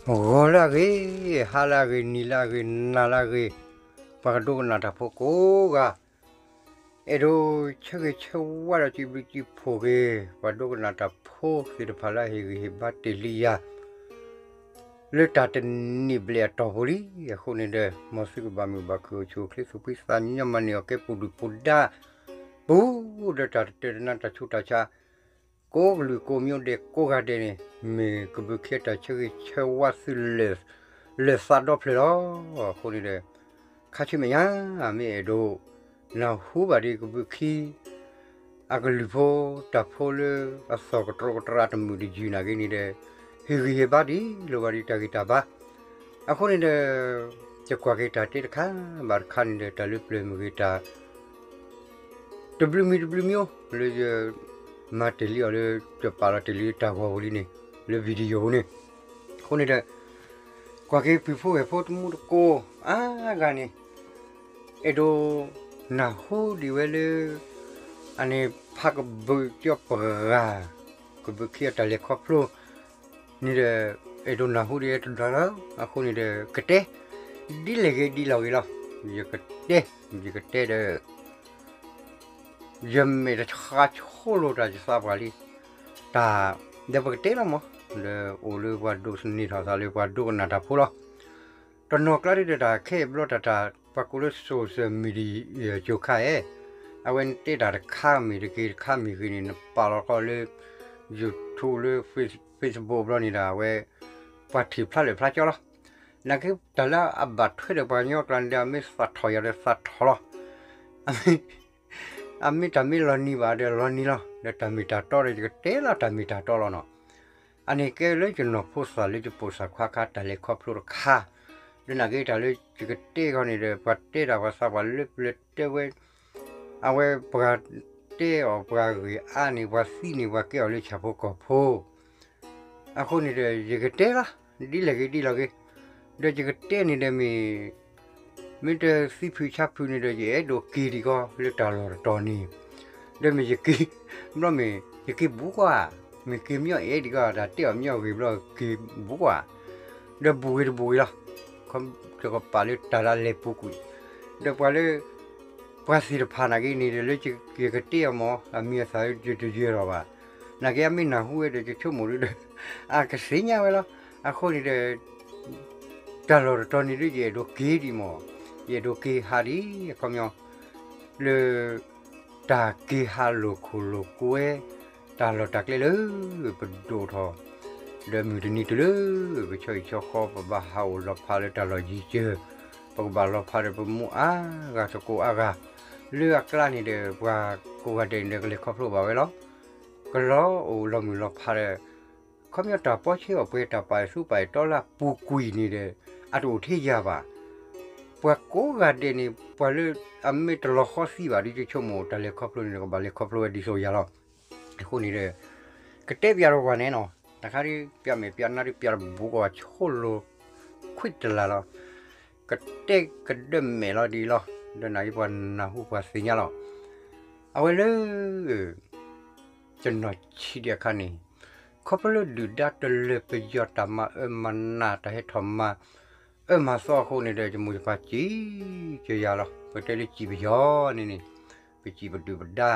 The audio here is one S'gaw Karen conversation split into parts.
ဂီၤလၢအဂ့ၤ, ဟါလၢအဂ့ၤ, နံၤလၢအဂ့ၤ, နၤလၢအဂ့ၤ, ပှၤကဒိကနၣ်တၢ်ဖိကိးဂၤ, အဲၣ်ဒိးဆၢဂ့ၤဆၢဝါဒီးစံးဘျုးစံးဖှိၣ်က့ၤ ပှၤဒိကနၣ်တၢ်ဖိသ့ၣ်တဖၣ်လၢအဟ့ၣ်ဂံၢ်ဟ့ၣ်ဘါတ့ၢ်လံယၤ လၢတၢ်တနံၣ်ဘျဲၣ်အတီၢ်ပူၤလံ. အဃိန့ၣ်ဒီး မ်သုကဘၣ်မုာ်ဘၣ်ခုၣ်အိၣ်ဆူၣ်အိၣ်ချ့သူၣ်ဖှံသးညီ မၤန့ၢ်အီၣ်ကဲပူၤဒုၣ်ပူၤဒါ ပူၤဒီးတၢ်တတၢၢ်တနါတၢ်ဆူးတၢ်ဆါ ကိးကလုာ်ကိးမျိုးဒဲးကိးဂၤဒဲးန့ၣ် မ့ၢ်ကဘုးခံအတၢ်ဆၢဂ့ၤဆၢဝါသုလၢာ်သးဒီဖျၢၣ်လီၤ. အဃိန့ၣ်ဒီး ခါဆူမဲာ်ညါ မ့ၢ်အဲၣ်ဒိး နၢ်ဟူဘၣ်ဒ်ကဘုးခံ အကလုၢ်ဖိ တၢ်ဖိလၢအသီၣ်ကတြိကတြးတမုာ်တယုၢ်နာ်က့န့ၣ်ဒီး ဟ့ၣ်ဂံၢ်ဟ့ၣ်ဘါဒ်လိၣ်ဘၣ်ဒံးတၢ်ဂံၢ်တၢ်ဘါ အဃိန့ၣ်ဒီး ယကွၢ်က့ၤတၢ်တ့တခါဘၣ်တခါန့ၣ်ဒီး တၢ်လၢပျၢၤမ့ၢ်ဂ့ၤတၢ် တဘျုးမံၤတဘျုးမံၤ လၢယ မၤတ့ၢ်လံအီၤလၢ ယပာ်လီၤတ့ၢ်လံတၢ်ဂီၤပူၤလံန့ၣ် လၢ video ပူၤန့ၣ် အဃိန့ၣ်ဒီး ကွၢ်က့ၤပုၢ်ဖိဝဲၢ်ဖိတမူတကိး အါဂၤန့ၣ် အဲၣ်ဒိး နၢ်ဟူဒံးဝဲလၢ အန့ၣ် ဖးကဘုးကၠီပှၤဂၤ ကဘုးခံအတၢ်လဲၤခီဖျိ န့ၣ်ဒီး အဲၣ်ဒိးနၢ်ဟူဒံးဝဲတဒၢလီၤ. အဃိန့ၣ်ဒီး ကတဲ ဒ်လဲၣ်ဂ့ၤဒ်လဲၣ်ဂ့ၤလီၤ. ယကတဲ ယကတဲဒီး ယမဲာ်တဆှးဆိလိာ်တၢ်ယသးပှၢ်လံ. တၢ် ဒီးပကတဲလီၤမး ဒီးအိၣ်လၢပှၤဒိးသန့ၤထီၣ်သးလၢပှၤဒိကနၣ်တၢ်ဖိလီၤ. တနီၤကျါဒ်ဒီးတၢ်ခဲအံၤဘျီတၢ်တၢ် ပှၤကိးလၢ social media ကၠိခါအဲၣ်, အဝဲနတဲတၢ်တခါမ့ၢ်တဂ့ၤတခါမ့ၢ်ဂ့ၤန့ၣ် နပာ်လီၤဃီလၢ YouTube လၢ Facebook ဘျီန့ၣ်ဒီး အဝဲ ပှၤထံၣ်ဖျါလဲၢ်ဖျါကၠီလီၤ. နာ်က့တၢ်လၢအဘၣ်ထွဲဒီးပှၤကညီကျါန့ၣ်ဒီး အမ့ၢ်သးထီၣ်ယၤဒီးသးထီၣ်လီၤ. အမ့ၢ်တၢ်မ့ၢ်လီၤနံၤဘၣ်ဒီးလီၤနံၤလီၤ. ဒီးတၢ်မ့ၢ်တၢ်တီဒီး ယကတဲလီၤတၢ်မ့ၢ်တၢ်တီလီၤနီၤ. အန့ၣ်ကဲလၢယနီၢ်ဖိသၣ်လၢယပိာ်သၣ်ခွါခါတၢ်လဲၤခီဖျိတခါ, ဒီးနာ်က့တၢ်လၢယကတဲခီန့ၣ်ဒီး ပှၤတဲတၢ်ပှၤသးပှၢ်လၢပျၢၤတဲဝဲ, အဝဲပှၤတဲအီၤပှၤဂ့ၤအါန့ၣ် ပှၤသံန့ၣ် ပှၤကဲအီၤလၢဆၣ်ဖိကီၢ်ဖိ အဃိန့ၣ်ဒီး ယကတဲလီၤ ဒ်လဲၣ်ဂ့ၤဒ်လဲၣ်ဂ့ၤ, ဒီးယကတဲန့ၣ်ဒီးမ့ၢ် မ့ၢ်တသံဖုးဆါဖုးန့ၣ်ဒီး ယအဲၣ်ဒိးက့ၤဒံးကီလၢတၢ်လီၢ်တတီၤန့ၣ်, ဒီးမ့ၢ်ယက့ၤ ဘျီမ့ၢ် ယက့ၤဘူးကွၢ်, မ့ၢ်က့ၤမညီၣ်အဲၣ်ဒံးကီ တၢ်တဲအီၤမညီၣ်ဂ့ၤဘျီက့ၤဘူးကွၢ်, ဒီးဘူးဂ့ၤတဘူးဂ့ၤလီၤ. တကပာ်လၢတၢ်လၢအလဲၤပူၤကွံာ်, ဒီးပှၤလၢ ပှၤသ့ၣ်တဖၣ်နာ်က့န့ၣ်ဒီး လၢယကတဲအီၤမ့ၢ် အမံၤအသၣ်ယတယၢၤထီၣ်ဘၣ်. နာ်က့အမ့ၢ်နၢ်ဟူဝဲဒီး ယဆိကမိၣ်ဒ်ဒီး အကသ့ၣ်ညါဝဲလီၤ. အဃိန့ၣ်ဒီး တၢ်လီၢ်တတီၤန့ၣ်ဒ်ယအဲၣ်ဒိးက့ၤဒံးမ့ၢ်, ယအဲၣ်ဒိးက့ၤဟးဒံး အခီပညီ လၢ တၢ်က့ၤဟးလိာ်ခိၣ်လိာ်ကွဲ တၢ်လီၢ်တၢ်ကျဲလၢ ပဒိၣ်ထီၣ် ဒီးမုၢ်တနံၤတုၤလၢ ပဆီဟံၣ်ဆီဃီ ပဘၣ်ဟးအိၣ်လီၤဖးလၢတၢ်လီၢ်ယံၤစၢၤ, ပကဘၣ်လီၤဖးဒီးပမိၢ်အါဂၤသကိးအါဂၤ, လၢအကျါန့ၣ်ဒီး ပှၤကိးဂၤဒဲးန့ၣ်ဒီး ကလဲၤခီဖျိဘၣ်ဝဲလီၤ. ကလီၤအိၣ်လီၤမုၢ်လီၤဖးဒီး ခီပညီတၢ်ပီဆ့အီၣ်ပှဲၤ တၢ်ပာ်အဲၣ်သူပာ်အဲၣ်တီလၢအပူၤကွံာ်န့ၣ်ဒီး အတအိၣ်ထဲယၤဘၣ်. ပှၤကိးဂၤဒဲးန့ၣ် ပှၤလၢအမ့ၢ်တလီၤဃီသံဘၣ်ဒီး ယဆိကမိၣ်တၢ်လဲၤခီဖျိန့ၣ်ဒီး ကဘၣ်လဲၤခီဖျိဝဲဒ်သိးယၤလီၤ. အဃိန့ၣ်ဒီး ကတဲပျးတဂီၢ်န့ၣ်နီၤ, တခါဒ်ပျးမဲာ်ပျးနါဒ်ပျးတဘူးကီး ဆိလိာ်ခွံတလၢ်လီၤ. ကတဲကဒၢမဲာ်လီၤဒ်လီၤ, ဒီးနာ်က့ပှၤနၢ်ဟူပှၤသ့ၣ်ညါလီၤ. အဝဲလၢ ယနီၢ်ဆံးဒံးအခါန့ၣ်, ခီဖျိလၢဒုၣ်ဒါတလၢာ်ပယီၤတၢ်မၤအၢမၤနး တၢ်ဟဲထီၣ်မၤအၢမၤသီအဃိန့ၣ်ဒီး ယမိၢ်ယပၢ်စံးကယၤလီၤ. ပတဲလၢစံးပယီၤန့ၣ်န့ၣ် ပစံးပဒုၣ်ပဒါ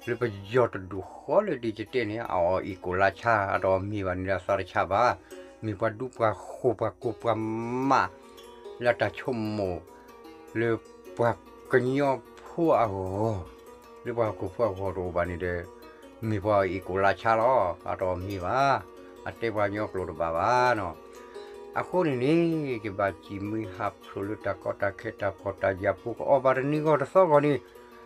လၢပယီၤတဒူၣ်ဃီလၢဒ်ယတဲန့ၣ် အအီၣ်အံၣ်ကိၣ်လါဆါ အတအီၣ်မ့ၤဘၣ်န့ၣ်ဒီးအသးတဆါဘၣ်. မ့ၢ်ပှၤဒူပှၤဃိၤပှၤကိၢ်ပှၤမး လၢအတၢ်ဆိကမိၣ် လၢပှၤကညီဖိအဂီၢ်, လၢပှၤဟီၣ်ခိၣ်ဖိအဂီၢ်တအိၣ်ဘၣ်န့ၣ်ဒီး မ့ၢ်ပှၤအံၣ်ကိၣ်လါဆါလီၤ. အတအီၣ်မ့ၤဘၣ်, အတဲပှၤကညီကျိာ်တဘၣ်ဘၣ်နီၤ. အဃိန့ၣ်န့ၣ် ယဘၣ်စံးမ့ၢ်ဟးဖျိးလၢတၢ်ကီတၢ်ခဲတၢ်ဖှီၣ်တၢ်ယာ်ပူၤ ကအီၣ်ဘၣ်တနံၤဂီၢ်တသီဂီၢ်န့ၣ်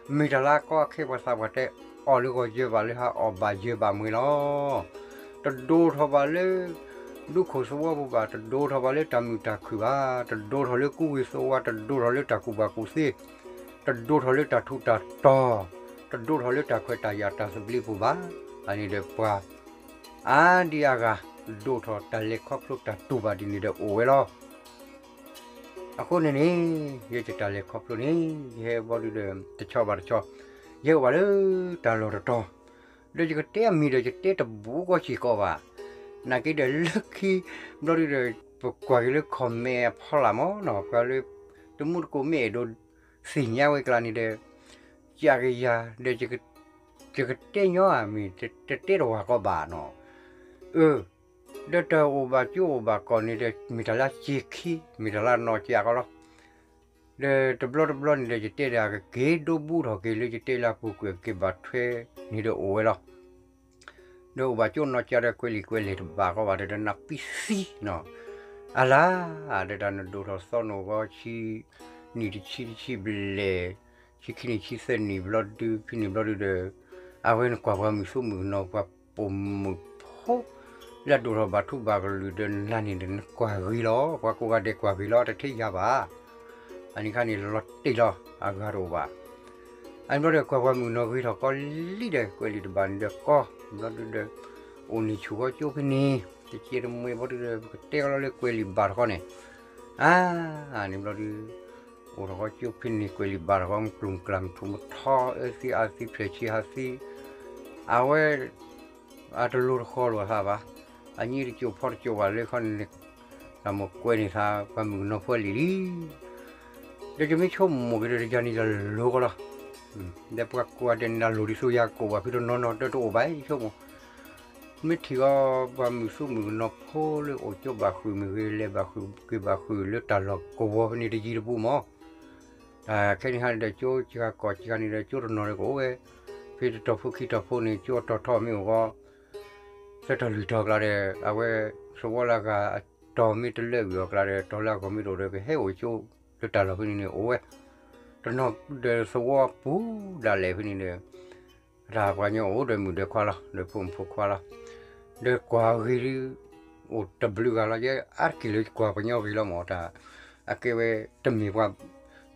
မ့ၢ်တၢ်လၢအကီအခဲပှၤသးပှၢ်တဲ အီၣ်လၢဂီၤယၢၤဘၣ်လၢဟါ အီၣ်ဘၣ်ယၢၤဘၣ်မ့ၤလီၤ. တဒိၣ်ထီၣ်ဘၣ်လၢ ဒူခိၣ်သဝီပူၤဘၣ်, တဒိၣ်ထီၣ်ဘၣ်လၢတၢ်မုာ်တၢ်ခုၣ်ဘၣ်, တဒိၣ်ထီၣ်လၢကူဝံၤသဝီ, တဒိၣ်ထီၣ်လၢတၢ်ကူၣ်ဘၣ်ကူၣ်သ့, တဒိၣ်ထီၣ်လၢတၢ်ထူးတၢ်တီၤ, တဒိၣ်ထီၣ်လၢတၢ်ခွဲးတၢ်ယာ်တၢ်သဘျ့ပူၤဘၣ်. အန့ၣ်ဒီးပှၤ အါဒံအါဂၤ ဒိၣ်ထီၣ်တၢ်လဲၤခီဖျိတၢ်တူၢ်ဘၣ်ဒ်န့ၣ်ဒီးအိၣ်ဝဲလီၤ. အဃိန့ၣ်န့ၣ် ယတၢ်လဲၤခီဖျိန့ၣ် ယဟဲဘီဒုဒီး တဆီဘၣ်တဆီ ယဟဲအိၣ်ဘၣ်လၢတၢ်လီၢ်တတီၤ, ဒီးယကတဲအမံၤဒီးယတဲတဘူးကီၢ်စ့ၢ်ကီးဘၣ်. နာ်က့ဒီးလၢခံဘျီဒုဒီး ပကွၢ်က့ၤလၢ comment အဖီလာ်မ့ၢ်နီၤ ပှၤလၢ တမူတကိးမ့ၢ်အဲၣ်ဒိးသ့ၣ်ညါဝဲကျါန့ၣ်ဒီး ကးက့ၤယၤဒီး ယကတဲညီဧါမ့ၢ် တတဲတဝၤကီဘၣ်နီၤ, အၢ ဒီးတၢ်အိၣ်ဘၣ်ကၠိအိၣ်ဘၣ်ကီၢ်န့ၣ်ဒီး မ့ၢ်တၢ်လၢစ့ခံ မ့ၢ်တၢ်လၢနီၢ်ကၠးကီလီၤ. ဒီးတဘျီတဘျီန့ၣ်ဒီး ယတဲဒၣ်ကက့ၤဒိဘူးထီၣ်က့ၤလၢယတဲလၢအပူၤကွံာ်က့ၤဘၣ်ထွဲန့ၣ်ဒီးအိၣ်ဝဲလီၤ. ဒီးအိၣ်ဘၣ်ကၠိနီၢ်ကၠးဒီးကွဲးလံာ်ကွဲးလဲၢ်တဘၣ်ကီဘၣ်ဒီး နပံသံနီၤ, အလါ ဒီးတၢ်နဒိၣ်ထီၣ်သီနအိၣ်ဂီၤဆံနံၣ်တဆံတဆံဘျဲၣ် ဆံခံနံၣ်ဆံသၢနံၣ်ဘျီဒု ဖဲန့ၣ်ဘျီဒုဒီး အဝဲနကွၢ်ပှၤမုၣ်ဆိမုၣ်ကနီၤ ပှၤပိာ်မုၣ်ဖိ လၢအဒိၣ်ထီၣ်ဘၣ်ထူဘၣ်ကလုာ်ဒီးနၤန့ၣ်ဒီး နကွၢ်ဂ့ၤလီၤ ပှၤကိးဂၤဒဲးကွၢ်ဂ့ၤလီၤ တထံၣ်ယၤဘၣ်. အန့ၣ်ခါန့ၣ်လီၤတံၢ်လီၤ အဂၤတအိၣ်ဘၣ်. အန့ၣ်ဘျီဒီး ကွၢ်ပှၤမုၣ်ကနီၤဂ့ၤထီၣ်ကီလံဒီး ကွဲးလံာ်တဘၣ်န့ၣ်ဒီးကီ ဘျီဒုဒီး အိၣ်န့ၢ်ဆူၣ်ဃီကၠိဖဲန့ၣ် တကဲတမှဲဘျီဒုဒီး ပကတဲကီလီၤလၢကွဲးလံာ်ဘၣ်တခီန့ၣ် အါ န့ၣ်ဘျီဒု အိၣ်ထီၣ်ဃီကၠိဖဲန့ၣ် ကွဲးလံာ်ဘၣ်တခီ မုၢ်ကျိၤမုၢ်ကျၢ်မုၢ်ထူၣ်မုၢ်ထီ အၢသံအါသံဖျဲၣ်ဆံဟးသံ အဝဲ အတလိၤတဃီလိာ်သးဘၣ်, အညံတကၠိၢ်ဖီတကၠိၢ်ဘၣ်လၢခီန့ၣ် တၢ်မိၣ်ကွဲးန့ၢ်သး ပှၤမုၣ်ကနီၤဖိလံာ်လံ. ဒီးယမ့ၢ်ဆိကမိၣ်က့ၤဒီး ယၤန့ၣ်ယလိၤကီလီၤ. ဒီးပှၤကိးဂၤဒဲးန့ၣ် အလိၤဒ်သိးယၤကိးဘၣ်ဖဲတနီၤနီၤ ဒီးတအိၣ်ဘၣ်ဆိကမိၣ် မ့ၢ်ထံၣ်ဃီ ပှၤမုၣ်ဆိမုၣ်ကနီၤဖိလၢအိၣ်ကၠိဘၣ်ဃုာ်မ့ၢ်ဂ့ၤ လဲၤဘၣ်ဃုာ်က့ၤဘၣ်ဃုာ်လၢတၢ်လီၢ်ကဝီၤဖဲန့ၣ်တယံၤတဘူးမး တၢ်ခဲန့ၣ်ဟါန့ၣ်ဒီး ကၠိကဂၤကီၢ်ကဂၤန့ၣ်ဒီး ကၠိတနီၤဒီးကအိၣ်ဝဲ, ဖဲတတီၤဖိခံတီၤဖိန့ၣ် ကၠိအတီၤထီၣ်မ့ၢ်အိၣ်ဃီ သၢတီၤလွံၢ်တီၤကျါဒီး အဝဲ သဝီလၢအဂၤအတီၤမ့ၢ်တလၢကွံာ်အီၤကျါဒီး တီၤလၢအဂီၢ်မ့ၢ်တအိၣ်ဒီး ကဟဲအိၣ်ကၠိလၢတၢ်လီၢ်ဖဲန့ၣ်န့ၣ်အိၣ်ဝဲ, တနီၤဒီးသဝီပူၤဒၣ်လဲာ်ဖဲန့ၣ်ဒီး တၢ်ပှၤကညီအိၣ်ဒီးမုၣ်ဒီးခွါလီၤ ဒီးဖိမုၣ်ဖိခွါလီၤ. ဒီးကွၢ်ဂ့ၤဒု အိၣ်တဘျုးဂၤလီၤ ယဲအါတက့ၢ်လၢကွၢ်ပှၤကညီဂ့ၤလီၤမး တၢ်အကဲဝဲ တမ့ၢ်ပှၤ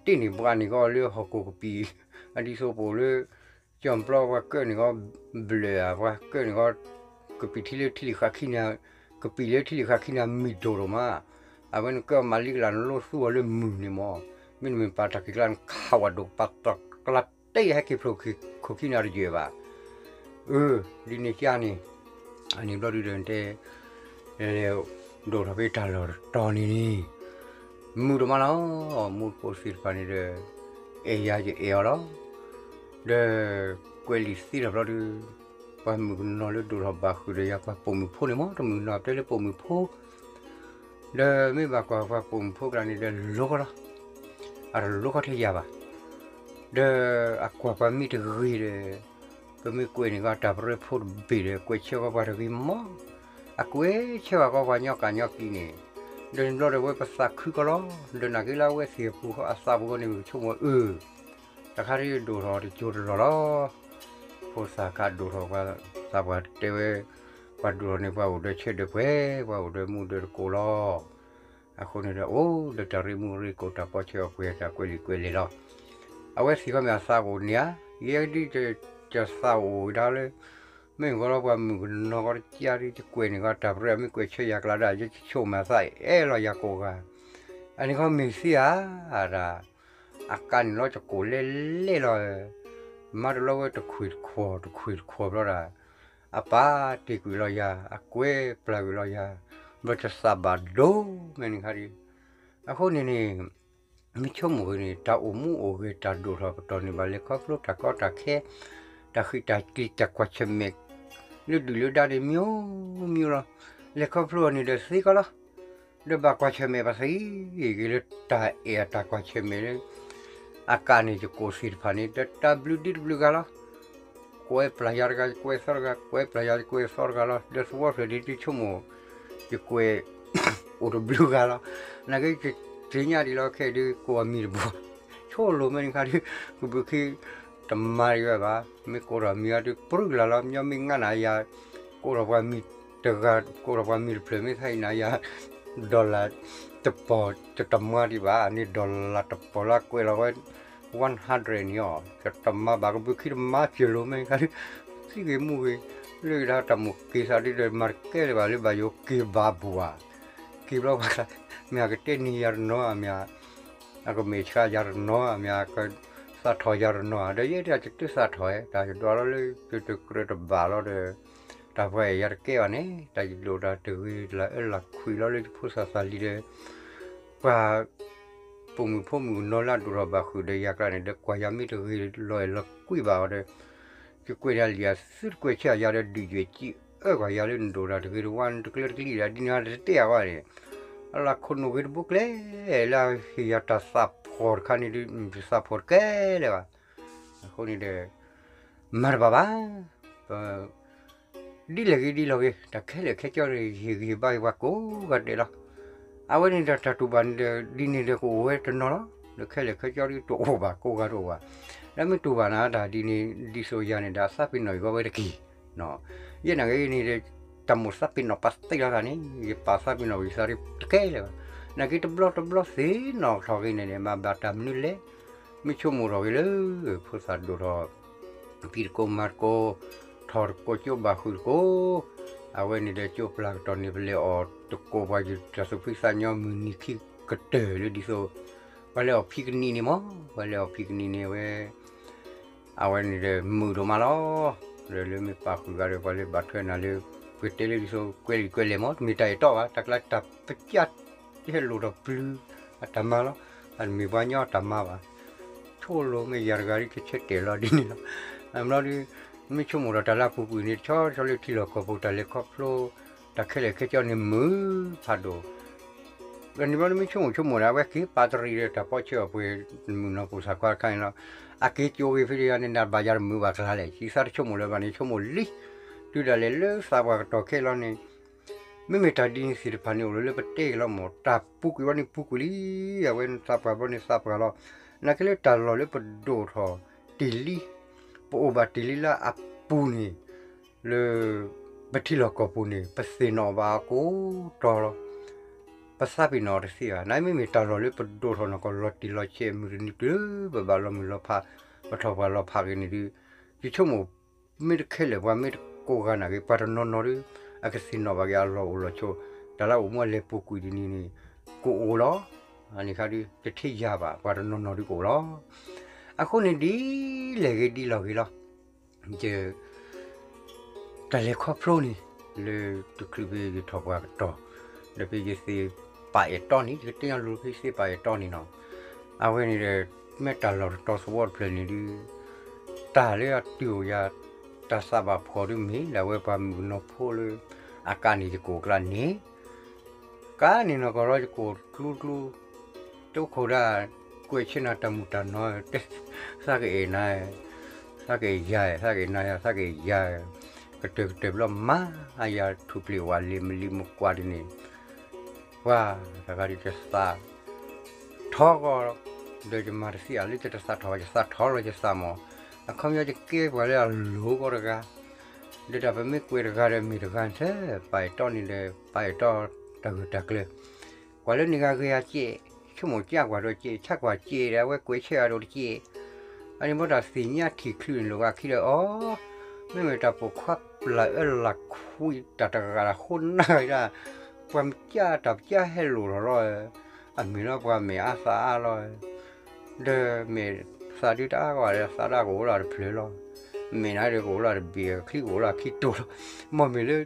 တ့ၢ်န့ၢ်ဘှါန့ၢ်ကီလၢဟီၣ်ခိၣ်ကပံာ် အဒ်သိးပအိၣ်လၢ ကၠီၣ်ပျီပှၤကၢၣ်န့ၢ်ကီ ဘျၢၣ်ဧါ ပှၤကၢၣ်န့ၢ်ကီ ကပံာ်ထံလၢထံလံၤဃာ်ခံန့ၣ် ကပံာ်လၢထံလံၤဃာ်ခံန့ၣ် မံၤဒိၣ်ဒိၣ်မး, အဝဲနကၢၣ်မၤလံကလး နလိသူအီၤလၢမုၢ်န့ၣ်မး, မ့တမ့ၢ်ပာ်တၢ်ခံးကျါ နခးဝဲဒိၣ်ပာ်တီၢ်ကျါတဲယဟဲက့ၤဖျိးခိၣ်ခံန့ၣ်တယၢၢ်ဘၣ်. အၢ ဒ်န့ၣ်ကန့ၣ် အန့ၣ်ဘျီဒုဒီးတဲ လဲၤဒိၣ်ထီၣ်ဖဲတၢ်လီၢ်တတီၤန့ၣ်န့ၣ် မုာ်တမးလီၤ, မူတကိးသ့ၣ်တဖၣ်န့ၣ်ဒီး အဲၣ်ယၤယအဲၣ်အီၤလီၤ. ဒီးကွဲးလံာ်သ့ထီၣ်ဘျီဒု ပှၤမုၣ်ကနီၤလၢဒိၣ်ထီၣ်ဘၣ်ဃုာ်ဒီးယၤ ပှၤပိာ်မုၣ်ဖိန့ၣ်မး တမုၣ်ကနီၤတဲလၢပိာ်မုၣ်ဖိ ဒီးမ့ၢ်ဘၣ်ကွၢ်ပှၤပိာ်မုၣ်ဖိကျါန့ၣ်ဒီး လိၤကီလီၤ, အတလိၤကီထဲယၤဘၣ်. ဒီးအကွၢ်ပှၤမ့ၢ်တဂ့ၤဒီး ပမ့ၢ်ကွဲးန့ၢ်ကီတၢ်ပရၢဖိတဘ့ၣ်ဒီး ကွဲးဆၢကီပှၤတဂ့ၤမး, အကွဲးဆၢကီပှၤညီကၢ်ညီကံန့ၣ်, ဒီးန့ၣ်ဘျီဒီးဝဲပသးခုကီလီၤ, ဒီးနာ်က့လၢအဝဲသ့ၣ်အပူၤအသးပူၤဃီန့ၣ် ပကဆိကမိၣ်အၢ တခါဒ်ဒိၣ်ထီၣ်တကၠိတလီၢ်လီၤ. ဖိသၣ်ခါဒိၣ်ထီၣ်ပှၤသးပှၢ်တဲဝဲ, ပှၤဒိၣ်ထီၣ်န့ၣ် ပှၤအိၣ်ဒီးဆၢဒီးပှဲၤ ပှၤအိၣ်ဒီးမူဒီးတကိးလီၤ. အဃိန့ၣ်ဒီး အိၣ်ဒီးတၢ်ရ့မူရ့ကိး တၢ်ပီဆၢအပှဲၤ တၢ်ကွဲးလံာ်ကွဲးလဲၢ်လီၤ. အဝဲသ့ၣ်ခီမ့ၢ်အသးအိၣ်န့ၣ်ဧါ, ယဲဒ်ယသးအိၣ်ဝဲဒၣ်လၢ မ့ၢ်ဂီၤလီၤပှၤမုၣ်ကနီၤကီတကးဒ် ယကွဲးန့ၢ်ကီတၢ်ပရၢ မ့ၢ်ကွဲးဆၢယၤကျါဒၣ် ယဆိကမိၣ်မ့ၢ်အသးအဲၣ်လီၤယၤကိးဂၤ, အန့ၣ်ခီမ့ၢ်သ့ဧါဒၣ် အကါန့ၣ်လီၤ ယကိးလဲၤလဲၤလီၤ, မၤတလီၤဝဲတခွ့ၣ်တခွီၣ် တခွ့ၣ်တခွီၣ်ဘျီဒၣ်, အပာ်တ့ၢ်ကွံာ်လီၤယၤ အကွဲးပျၢ်ကွံာ်လီၤယၤ, ဘျီတသးဘၣ်ဒိမ့ၢ်န့ၣ်ခါဒ်, အဃိန့ၣ်န့ၣ် မ့ၢ်ဆိကမိၣ်ဂ့ၤန့ၣ် တၢ်အိၣ်မူအိၣ်ဂဲၤတၢ်ဒိၣ်ထီၣ်ပတီၢ်န့ၣ်ဘၣ် လဲၤခီဖျိတၢ်ကီတၢ်ခဲ, တၢ်ဃံးတၢ်ကျံၤ တၢ်ကွၢ်ဆၢၣ်မဲာ် လၢဒုၣ်လၢဒါန့ၣ် မျိုးမျိုးလီၤ. လဲၤခီဖျိအီၤန့ၣ်ဒီးသ့ကီလီၤ. ဒီးဘၣ်ကွၢ်ဆၢၣ်မဲာ်ပသံဂ့ၤလၢတၢ်အဲၣ်အတၢ်ကွၢ်ဆၢၣ်မဲာ်လၢ အကါန့ၣ် ယကိးသ့ၣ်တဖၣ်န့ၣ် ဒီးတၢ်ဘျုးဒ်တဘျုးဂၤလီၤ. ကွဲးပျၢ်ယၤတဂၤ ယကွဲးသီတဂၤ ကွဲးပျၢ်ယၤ ယကွဲးသီတဂၤလီၤ. ဒီးသဝီဖျၢၣ်ဒ်တဆိကမိၣ် ယကွဲး အိၣ်တဘျုးဂၤလီၤ. နာ်က့ယသ့ၣ်ညါဒ်လီၤခဲအံၤဒ် ကိးအမံၤတဘၣ် ဆိလိာ်မ့ၢ်န့ၣ်ခါဒ် ကဘုးခံ တမၤဒံးဝဲဘၣ်. မ့ၢ်ကိးထီၣ်မံၤအံၤဒ် ပြုၢ်ကလာ်လီၤ. မညီမ့ၢ်ငါနၤယၤ ကိးထီၣ်ပှၤမံၤတဂၤ ကိးထီၣ်ပှၤမံၤတဖျၢၣ် မ့ၢ်သးအံၤနၤယၤ dollar တပီၢ် ယတမၤဒံးဘၣ်န့ၣ် dollar တပီၢ်လၢကွဲးလီၤဝဲ one hundred န့ၣ်အီၤ ယတမၤဘၣ် ကဘုးခံတမၤစၢၤလိာ်မ့ၢ်ခါဒ် သံဂ့ၤမူဂ့ၤ လၢယဒၣ်တၢ်မိၣ်က့ၤသးဒ်ဒီး မၤတကဲလၢၤဘၣ်လၢဘၣ်ယိၤက့ၤဘၣ်ဘူးဧါ က့ၤဘျီပှၤ မ့ၢ်အကတဲန့ၢ်ယၤတနီၤဧါ မ့ၢ် အကမဲာ်ဆှးယၤတနီၤဧါ မ့ၢ်အကသးထီၣ်ယၤတနီၤဧါ ဒီးယဲဒၣ်ယတသးထီၣ်ဧါ တၢ်ယဒွးလီၤလၢယတကြၢးတဘၣ်လီၤဒီး တၢ်ပှၤအဲၣ်ယၤတကဲဘၣ်န့ၣ် တၢ်ယဒိၣ်တၢ်တဂ့ၤ လၢအၢလၢခွံးလီၤလၢယဖိသၣ်သၣ်လံဒီး ပှၤ ပိာ်မုၣ်ဖိမုၣ်ကနီၤလၢအဒိၣ်ထီၣ်ဘၣ်ဃုာ်ဒီးယၤကျါန့ၣ်ဒီး ကွၢ်ယၤမ့ၢ်တဂ့ၤလီၤအဲၣ်လီၤကွံဘၣ်အီၤဒီး ယကွဲးဒၣ်လံာ်အသုတကွဲးဆၢယၤဒီး ဒုးယွဲၣ်စံးအၢကွၢ်ယၤလၢနဒိၣ်တၢ်တဂ့ၤတဝါ နတကျၢၤတကျံးဒၣ်ဒ်န့ၣ် တတဲအဝဲန့ၣ် အလၢခိၣ်နူာ်ဂ့ၤတဘိကျဲ လၢအဟ့ၣ်ယၤတၢ်သးဖှီၣ်တခါန့ၣ်ဒီး တသးဖှီၣ်တကဲလၢၤဘၣ်. အဃိန့ၣ်ဒီး မၤတဘၣ်ဘၣ် ဒ်လဲၣ်ဂ့ၤဒ်လဲၣ်ဂ့ၤ တၢ်ခဲလၢာ်ခဲဆ့ဒီး ယဟ့ၣ်ဂံၢ်ဟ့ၣ်ဘါယပှၤကိးဂၤဒဲးလီၤ. အဝဲန့ၣ်ဒီးတၢ်တူၢ်ဘၣ်န့ၣ်ဒီး ဒ်န့ၣ်ဒီးကအိၣ်ဝဲတနီၤလီၤ. ဒီးခဲလၢာ်ခဲဆ့ဒီးတအိၣ်ဘၣ် ကိးဂၤတအိၣ်ဘၣ်. ဒီးမ့ၢ်တူၢ်ဘၣ်နၤတၢ်ဒ်န့ၣ် ဒ်သိးယၤန့ၣ်ဒီး အသးပ့ၤနီၣ်ယဂီၢ်ဝဲတက့ၢ်. ယဲနာ်က့န့ၣ်ဒီး တၢ်မိၣ်သးပ့ၤနီၣ်ပာ်သ့လီၤသးန့ၣ် ယပာ်သးပ့ၤနီၣ်ပယသးတကဲလၢၤဘၣ်. နာ်က့တဘျီတဘျီသ့ၣ်နီၣ်ထီၣ်ဂ့ၤန့ၣ်န့ၣ် မၤဘၣ်တၢ်မနုၤလဲၣ် မ့ၢ်ဆိကမိၣ်ထီၣ်ဂ့ၤလၢ ဖိသၣ်ဒိၣ်ထီၣ် ဖံးတကိးမၤတကိး ထီၣ်တကိး ကၠိဘၣ်ဃုာ်တကိး, အဝဲန့ၣ်ဒီးကၠိပျၢ်ကတီၢ်န့ၣ် ပလဲၤအီၣ်တကိးပှၤယတၢ်သူၣ်ဖှံသးညီမုၢ်နံၤခံကတၢၢ်လၢဒ်သိး ပှၤလဲၤအီၣ်ဖံးကနံၣ်န့ၣ်မး ပှၤလဲၤအီၣ်ဖံးကနံၣ်န့ၣ်ဝဲ အဝဲန့ၣ်ဒီးမုာ်ဒိၣ်မးလီၤ. ဒီးလၢမ့ၢ်ပာ်ဃုာ်ဂၤဒီး ပှၤလၢဘၣ်ထွဲနၤလၢ ပတဲလၢဒ်သိး ကွဲးလံာ်ကွဲးလဲၢ်မး တမ့ၢ်တၢ်အဲၣ်တီဘၣ် တၢ်ကျါတၢ်ပစၢ် ဟဲလိာ်ဒီးပျုၤ အတၢ်မၤလီၤ. အတမ့ၢ်ပှၤညီအတၢ်မၤဘၣ်. ဆိလိာ်မ့ၢ်ယၤတဂၤဒ်ကဆၢတဲာ်လီၤဒ်န့ၣ်လီၤ. အဘျီဒီး မ့ၢ်ဆိကမိၣ်ဒီးတၢ်လၢအပူၤကွံာ်န့ၣ် တဆီဆီလၢထံလီၢ်ကီၢ်ပူၤ တၢ်လဲၤခီဖျိ တၢ်ခဲလၢာ်ခဲဆ့န့ၣ်မုာ်ဖးဒိၣ် ဒီးန့ၣ်ဘျီန့ၣ်မ့ၢ်ဆိကမိၣ်ဆိကမိၣ်န့ၣ် အဝဲက့ၤပာ်တရံးဒီးတၢ်ပီဆၢအပှ့ၤ မုၣ်ကနီၤပူၤသးခွါတခါန့ၣ်လီၤ. အက့ၤကၠိဂ့ၤဖဲယၤန့ၣ် နဘၣ်ယၤတမုာ်ဘၣ်ကျါလဲၣ် ယသးတဆိကမိၣ်လၢၤဘၣ်န့ၣ် ဆိကမိၣ်လံ. တုၤဒၣ်လဲာ်လၢသးပှၢ်ကတီၢ်ခဲလီၤန့ၣ် မ့မ့ၢ်တၢ်ဒ်န့ၣ်သ့ၣ်တဖၣ်န့ၣ် အိၣ်လၢလၢပတဲက့ၤလီၤမး တၢ်ပူၤကွံာ်ဘျီန့ၣ်ပူၤကွံာ်လံ. အဝဲသးပှၢ်ဘျီန့ၣ်သးပှၢ်လီၤ. နာ်က့လၢတၢ်လီၢ်လၢပဒိၣ်ထီၣ်တ့ၢ်လံ ပအိၣ်ဘၣ်တ့ၢ်လံလၢအပူၤန့ၣ် လၢ ပထံလီၢ်ကီၢ်ပူၤန့ၣ် ပသ့ၣ်နီၣ်ဘၣ်အီၤကိးတီၤလီၤ. ပသးပ့ၤနီၣ်အီၤတသ့ဘၣ်. နာ်မ့မ့ၢ်တၢ်လီၢ်လၢပဒိၣ်ထီၣ်နီၢ်ကီၢ်လီၤတံၢ်လီၤဆဲး မုၢ်တနံၤတုၤလၢ ပဘၣ်လီၤမုၢ်လီၤဖး ပထီၣ်ပှၢ်လီၤဖးက့ၤန့ၣ်ဒီး ယဆိကမိၣ် မ့ၢ်တခဲလၢာ်ပှၤမ့ၢ်တကိးဂၤနာ်က့ ပှၤတနီၤနီၤဒီး အကသ့ၣ်နီၣ်ဘၣ်က့ၤအလီၢ်အိၣ်လီၢ်ဆိး တၢ်လၢအိၣ်မူအလဲၤပူၤကွံာ်ဒ်န့ၣ်န့ၣ် ကအိၣ်လီၤ. အန့ၣ်ခါဒီး တထံၣ်ယၤဘၣ် ပှၤတနီၤနီၤဒီးကအိၣ်လီၤ. အဃိန့ၣ်ဒ်လဲၣ်ဂ့ၤဒ်လီၢ်ဂ့ၤလီၤ. ယ တၢ်လဲၤခီဖျိန့ၣ် လၢတချုးဖဲယထီၣ်ပှၢ်ကတီၢ် ဒီးဖဲယသ့ပာ်အဲၣ်တီန့ၣ် ယကတဲအီၤလိၤဖဲယသ့ပာ်အဲၣ်တီန့ၣ်နီၤ အဝဲန့ၣ်ဒီး မ့ၢ်တၢ်လီၢ်တတီၤသဝီတဖျၢၣ်န့ၣ်ဒီး တၢ်လၢအတုၤအိၣ်ယၤ တၢ်သးဘၣ်ဖှီၣ်ဒ်မ့ၢ်ဒၣ်ဝဲပှၤမုၣ်ကနီၤဖိလၢ အကါန့ၣ်ယကအိၣ်ကျါန့ၣ် ကါန့ၣ်နီၢ်ကီၢ်လီၤယကအိၣ်ကျူကျူ တအိၣ်ခိၣ်ဒၣ် ကွဲးဆၢနၤတၢ်မုၢ်တၢ်နီၤ သးကအဲၣ်နၤ သးကအဲၣ်ယၤ သးကအဲၣ်နၤယၤ သးကအဲၣ်ယၤ ကတၢၢ်ကတၢၢ်ဘျီမၤ အယၤထူၣ်ပျ့ၤဝဲလံမလံမကွၢ်ဒ်န့ၣ် ပှၤတဂၤဒ်တသး ထီဂီၤ ဒီးယမၤတသ့အလၢယတသးထီၣ်ဘၣ် ယသးထီၣ်လီၤယသးမး အခီပညီယကဲပှၤလၢအလိၤဂီၢ်တဂၤ ဒီးတၢ်ပမ့ၢ်ကွဲးတဂၤဒီးမ့ၢ်တဂၤထဲ ပာ်အဲၣ်တီန့ၣ်ဒီး ပာ်အဲၣ်တီတၢ်ဂၢၢ်တၢ်ကျၢၤ ကွၢ်လၢန့ၣ်ဂၤဂ့ၤအစဲး ဆိကမိၣ်ကၢ်ကွၢ်ဒီးစဲး ဆၢကွၢ်စဲးဒီး အဝဲကွဲးဆၢအဒိၣ်တစဲး အန့ၣ်ဘီတၢ်သ့ၣ်ညါထံၣ်ချုးန့ၣ်လိာ်ဂၤခံဒီးအီၤ မ့မ့ၢ်တၢ်ပိာ်ခွါပျၢ်အၢလၢ်ခွံတၢ်တဂၤတၢ်ဃိနၢ်ဝဲဒၣ် ပှၤမ့ၢ်ကၢ်တၢ်ပကၢ်ဟဲလိာ်ထီၣ်လီၤ အမ့ၢ်လီၤပှၤမဲာ်အါသးအါလီၤ ဒီးမဲာ်သးဒုတအါဂီၢ်ဒီးသးဒၣ်ကအိၣ်လၢတဖျၢၣ်လီၤ မဲာ်နၤဒီးကအိၣ်လၢတဘ့ၣ် ချံကအိၣ်လၢခံတိၤလီၤ မ့မ့ၢ်လၢ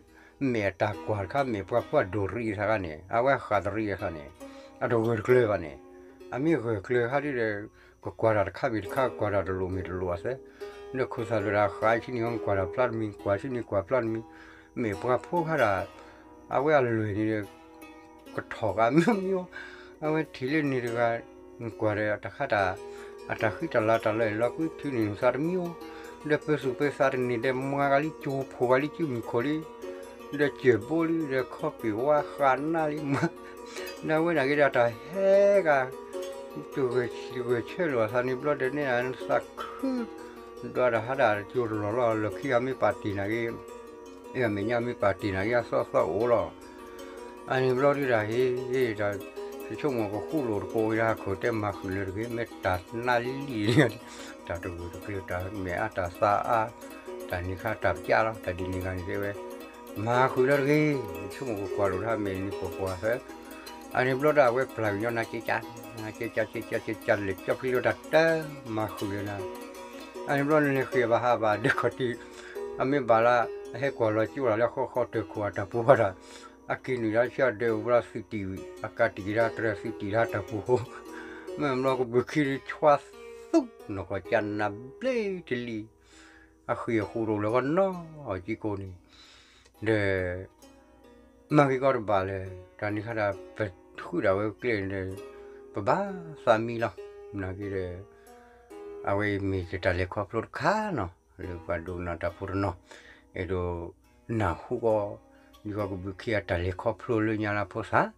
မဲာ်အတၢ်ကွၢ်တခါ မဲာ်ပှၤဖှီၣ်ဒိၣ်ရံးသးခါန့ၣ် အဝဲဃးတရံးအခါန့ၣ် အတဂၢၢ်တကျၢၤဘၣ်န့ၣ် အမ့ၢ်ဂၢၢ်ကျၢၤခါဒ်ဒီး ကကွၢ်တၢ်တခါမ့ၢ်တခါ ကွၢ်တၢ်တလိၣ်မ့ၢ်တလိၣ်အသဲ ဒီးခိၣ်သၣ်လၢတၢ်ဃးဆံနံၤ ကွၢ်တၢ်ဖျါတမံၤ ကွၢ်ဆံနံၤကွၢ်ဖျါတမံၤ မဲာ်ပှၤဖိခါတၢ် အဝဲအလွဲၢ်န့ၣ်ဒီး ကထီၣ်ကါမ့ၢ်မ့ၢ် အဝဲထံၣ်လၢန့ၣ်တဂၤ ကွၢ်ဒီးတၢ်ခါတၢ် အတၢ်ဃံတၢ်လၤ တၢ်လီၤအဲၣ်လီၤကွံထုးန့ၢ်သးတမံၤအိၣ် ဒီးပၢၤသူၣ်ပၢၤသးတန့ၢ်ဒီးမၤဂၤလံ ကၠိဖှိၣ်ဂၤလံ ကၠိမုၢ်ခိၣ်လံ ဒီးစၢၢ်ဘိလံ ဒီးခီပ့ၤဝါဃးနါလံမး ဒီးအဝဲနာ်က့ဒီးတၢ်ဟဲဂၤ တဂၢၢ်ဆံးတဂၢၢ်ဆၢလိာ်အသးန့ၣ်ဘျီဒီးန့ၣ် သးခု ဒီးတၢ်ဟးတၢ်ကၠိတလီၢ်လီၤ လၢခံဂၤမ့ၢ်ပာ်တ့ၢ်နာ်က့ အမဲာ်ညါမ့ၢ်ပာ်တ့ၢ်နာ်က့ အသီၣ်သီၣ်အိၣ်လီၤ အန့ၣ်ဘျီဒုတၢ်ဟ့ၣ် တၢ်ဆိကမိၣ်ကဃူလိာ်တကိးဝဲဒၣ်ဟးခိၣ်တဲမၤဃုာ်လၢတဂ့ၤ မ့ၢ်တၢ်နါလံလံ တၢ်တဂၢၢ်တကျၢၤ တၢ်မဲာ်အါတၢ်သးအါ တၢ်န့ၣ်ခါတၢ်ပျၢ်လီၤ တၢ်ဒ်န့ၣ်ဂၤန့ၣ်တဲဝဲ မၤဃုာ်လၢတဂ့ၤ ဆိကမိၣ်ကကွၢ်လိာ်တၢ်မဲာ်န့ၣ်ပှၤပှၤသၢ အန့ၣ်ဘျီဒၣ်အဝဲပျၢ်ကညီနၤက့ကၢ် က့ကၢ်က့ကၢ်က့ကၢ်လဲၤကၠီဖျံလၢတၢ်တၢ်မၤဃုာ်လၢနၤ အန့ၣ်ဘျီနလဲၤဃ့ဘၣ်ဟးဘၣ်ဒၢခီၣ်ထံး အမ့ၢ်ဘၣ်လၢ အဟဲကွၢ်လီၤကၠိလီၤလၢဃီဃီတၢၢ်ခိၣ်အတၢ်ပူၤဃီဒီး အက့ၤနုာ်လၢဆၢဒၢးအိၣ်ဘျီသုးတံၢ်ဝံၤ အကးတံၢ်က့ၤတၢ်တြဲၤသုးတံၢ်တၢ်တၢ်ပူၤဃီ မ့ၢ်ဘျီကဘုးခံဆှါသူ နီၢ်ကီၢ်ကၠးနးဘျ့တလံၤ အဃံၢ်အဃူးတအိၣ်လၢၤဃီနီၢ်အီၤကံကိန့ၣ် ဒီး မၤက့ၤကီတဘၣ်လၢၤ တၢ်န့ၣ်ခါဒီး ပဃုဒၣ်ဝဲကျဲန့ၣ်ဒီး ပဘၣ်သးမံလီၤ နာ်က့ဒီး အဝဲအံၤမ့ၢ်တၢ်လဲၤခီဖျိတခါနီၤ လၢပှၤဒိကနၣ်တၢ်ဖိတနီၤ အဲၣ်ဒိးနၢ်ဟူဃီ ဒ်ဃီကဘုးခံအတၢ်လဲၤခီဖျိလၢညါလၢဖိသၣ်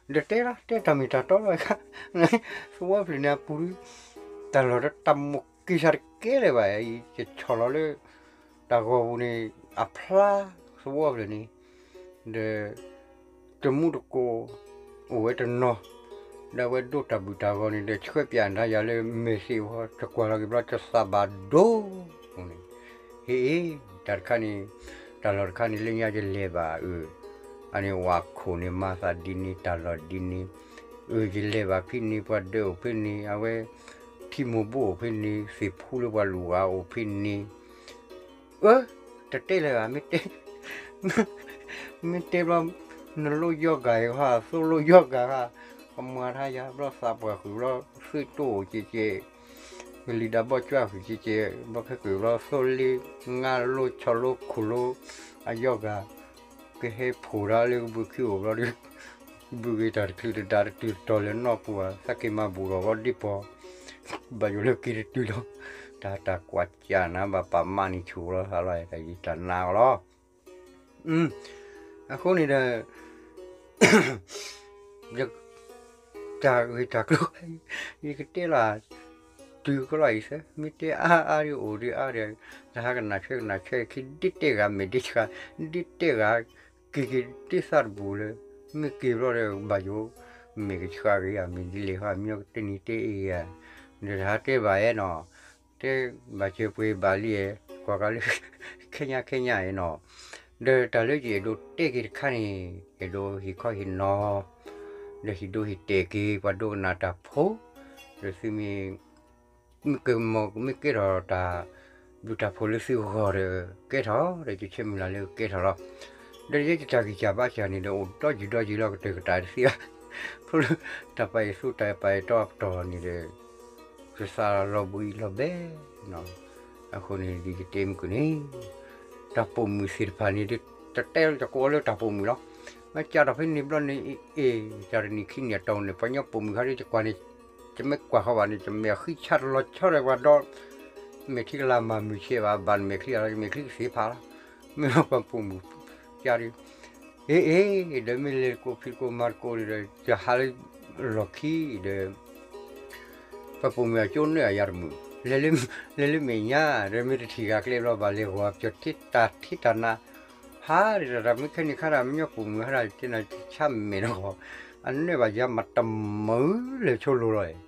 ဒီးတဲလီၤ တဲတၢ်မ့ၢ်တၢ်တီလီၤခါ သဝီဖျၢၣ်န့ၣ်အပူၤဒု တၢ်လီၢ်ဒီးတၢ်မိၣ်က့ၤဆၣ်တကဲလၢၤဘၣ် ယဆီၣ်လီၤလၢ တၢ်ဂီၤပူၤန့ၣ် အဖျါသဝီဖျၢၣ်န့ၣ် ဒီး တမူတကိး အိၣ်ဝဲတနီၤ ဒီးအဝဲဒိးတၢ်ဘုၣ်တၢ်ဂီၤန့ၣ်ဒီး ဆှၢပၠးနၤယၤလၢမဲာ်သ့ၣ်အဃိ တကွၢ်လီၤက့ၤဘျီ တသးဘၣ်ဒိန့ၣ် ဟ့ၣ်အ့ၣ် တၢ်တခါန့ၣ် တၢ်လီၢ်တခါန့ၣ် လၢညါယလဲၤဘၣ်အၢ အန့ၣ်ဝၤခိၣ်န့ၣ် မၤသးဒ်န့ၣ် တၢ်လီၢ်ဒ်န့ၣ် အၢ ယလဲၤဘၣ်ဖဲန့ၣ် ပှၤဒၢးအိၣ်ဖဲန့ၣ် အဝဲ ထံမိၢ်ဘိအိၣ်ဖဲန့ၣ် သ့ၣ်ဖူလၢပှၤလူၤဂၤအိၣ်ဖဲန့ၣ် အၢ တတဲလၢၤဘၣ် မ့ၢ်တဲ မ့ၢ်တဲဘျီ နလိယီၢ်ဂၤအံၤဟါ သိလိယီၢ်ဂၤဟါ ကမၤထါယၤဘျီသးပှၢ်ဃုာ်ဘျီ သုတိၢ်အိၣ်ကဲကဲ ကလံၤဒၣ်ဘီၣ်ကွၢ်ဃုာ်ကဲကဲ ဘျီခဲကၢၢ်ဘျီ သိလ့ ငါလိဆီၣ်လိခိၣ်လိ အယီၢ်ဂၤ ကဟဲဖိးတၢ်လၢကဘုးခံအိၣ်ဘျီဒီး ဘုးဂ့ၤတၢ်တချုးတဒါတတုၤတတီၤလၢနီၢ်ပူၤဘၣ် သးက့ၤမၤဘူၣ်ထီၣ်ဘျီဒ့ပီၤ ဘၣ်ယိၣ်လၢက့ၤတတုၤလီၤ တၢ်တၢ်ကွၢ်ကၢ်နၤဘၣ်ပာ်မးန့ၢ်ဆူၣ်လီၤ ဟါလီၤ တၢ်ယံၤတၢ်နါအီၤလီၤ အဃိန့ၣ်ဒီး တၢ်ဂ့ၢ်တၢ်ကျိၤ ယကတဲလီၤ တုၤကလီၢ်အံၤသၢ မ့ၢ်တဲအါအါဒ်အိၣ်ဒ်အါဒီး တဟါကနၣ်ဆၢကနၣ်ဆၢ ခံဒ်တဲဂၤမဲာ်ဒ်ဆှး ဒ်တဲဂၤ က့ၤက့ၤဒ်သၣ်တဘူၣ်လၢ မ့ၢ်က့ၤဘျီဒီးဘၣ်ယိၣ် မဲာ်ကဆှးက့ၤယၤ မ့ၢ်ဒ်လဲၣ်ဃီ မ့ၢ်ကတနံၤတဲအံၤယၤ ဒီးတဟါတဲဘၣ်အဲၣ်နီၤ တဲဘၣ်စၢၤပှ့ၤဘၣ်လံအဲၣ် ကွၢ်ကးလၢ ခဲညါခဲညါအဲၣ်နီၤ ဒီးတၢ်လၢယအဲၣ်ဒိးတဲက့ၤတခါန့ၣ် အဲၣ်ဒိးဟ့ၣ်ခီဟ့ၣ်နီၤ ဒီးဟ့ၣ်ဒိးဟ့ၣ်တဲာ်က့ၤ ပှၤဒိကနၣ်တၢ်ဖိ ဒီးသုမ့ၢ် မ့ၢ်ကမီၤမ့ၢ်ကဲထီၣ်တၢ် ဘျုးတၢ်ဖှိၣ်လၢသုဂီၢ်ဒီး ကဲထီၣ်ဒီး ယဆၢမုၢ်လၢ်လၢကဲထီၣ်လီၤ. ဒီးယဲယတၢ်ဂံၢ်စၢ်ဘါစၢ်န့ၣ်ဒီး အိၣ်ဒီယုၢ်ဒီယံၤလီၤ ကတၢၢ်ကတၢၢ်တသ့ဘၣ်. ဖိလၢတၢ်ပာ်အဲၣ်သိတၢ်ပာ်အဲၣ်တီအပတီၢ်န့ၣ်ဒီး ကသးလီၤဘှံးလီၤဘဲနီၤ. အဃိန့ၣ် ဒ်ယတဲမုၢ်ကန့ၣ် တၢ်ပိာ်မုၣ်သ့ၣ်တဖၣ်န့ၣ် တတဲလၢတကိးလၢတၢ်ပိာ်မုၣ်လီၤ. မ့ၢ်ကးထီၣ်ဖဲန့ၣ်ဘျီန့ၣ် အ့ၣ် တၢ်တနံၤခံနံၤအတီၢ်န့ၣ် ပှၤကညီပိာ်မုၣ်ခါဒ်ယကွၢ်န့ၣ် ယမ့ၢ်ကွၢ်ဃီဘၣ်န့ၣ် ယမဲာ်ဃံဆးတလီၤဆီဒီးပှၤဒီ မဲာ်ချံကလၤမၤမုာ်ဆဲးဘၣ် ဘၣ်နမဲာ်ချံအလီၤ ယမဲာ်ချံကသ့ဖးလီၤ. မ့ၢ်လီၤပှၤပိာ်မုၣ်ကးဒ် အ့ၣ်အ့ၣ် ဒီးမ့ၢ်လဲၤတကိးဖံးတကိးမၤတကိးန့ၣ်ဒီး ယဟးလၢလီၢ်ခံဒီး ပှၤပိာ်မုၣ်အကၠိနွဲၣ်အယၤတမုာ် လဲၤလၢမဲာ်ညါ ဒီးမ့ၢ်တထံၣ်ဂၤကျဲဘျီ ဘၣ်လဲၤဂီၤပျီၢ်ထံတၢ်ထံတၢ်နါ ဟးဒီးတၢ်မ့ၢ်ခဲန့ၣ်ခါဒီး မ့ၢ်ညီပိာ်မုၣ်ဟးဒီး တဲနၤဆါမဲာ်နီၢ်ဂီၢ် အနွဲၣ်ဘၣ်ယၤမၤတမုာ်လၢဆိလိၤလီၤ.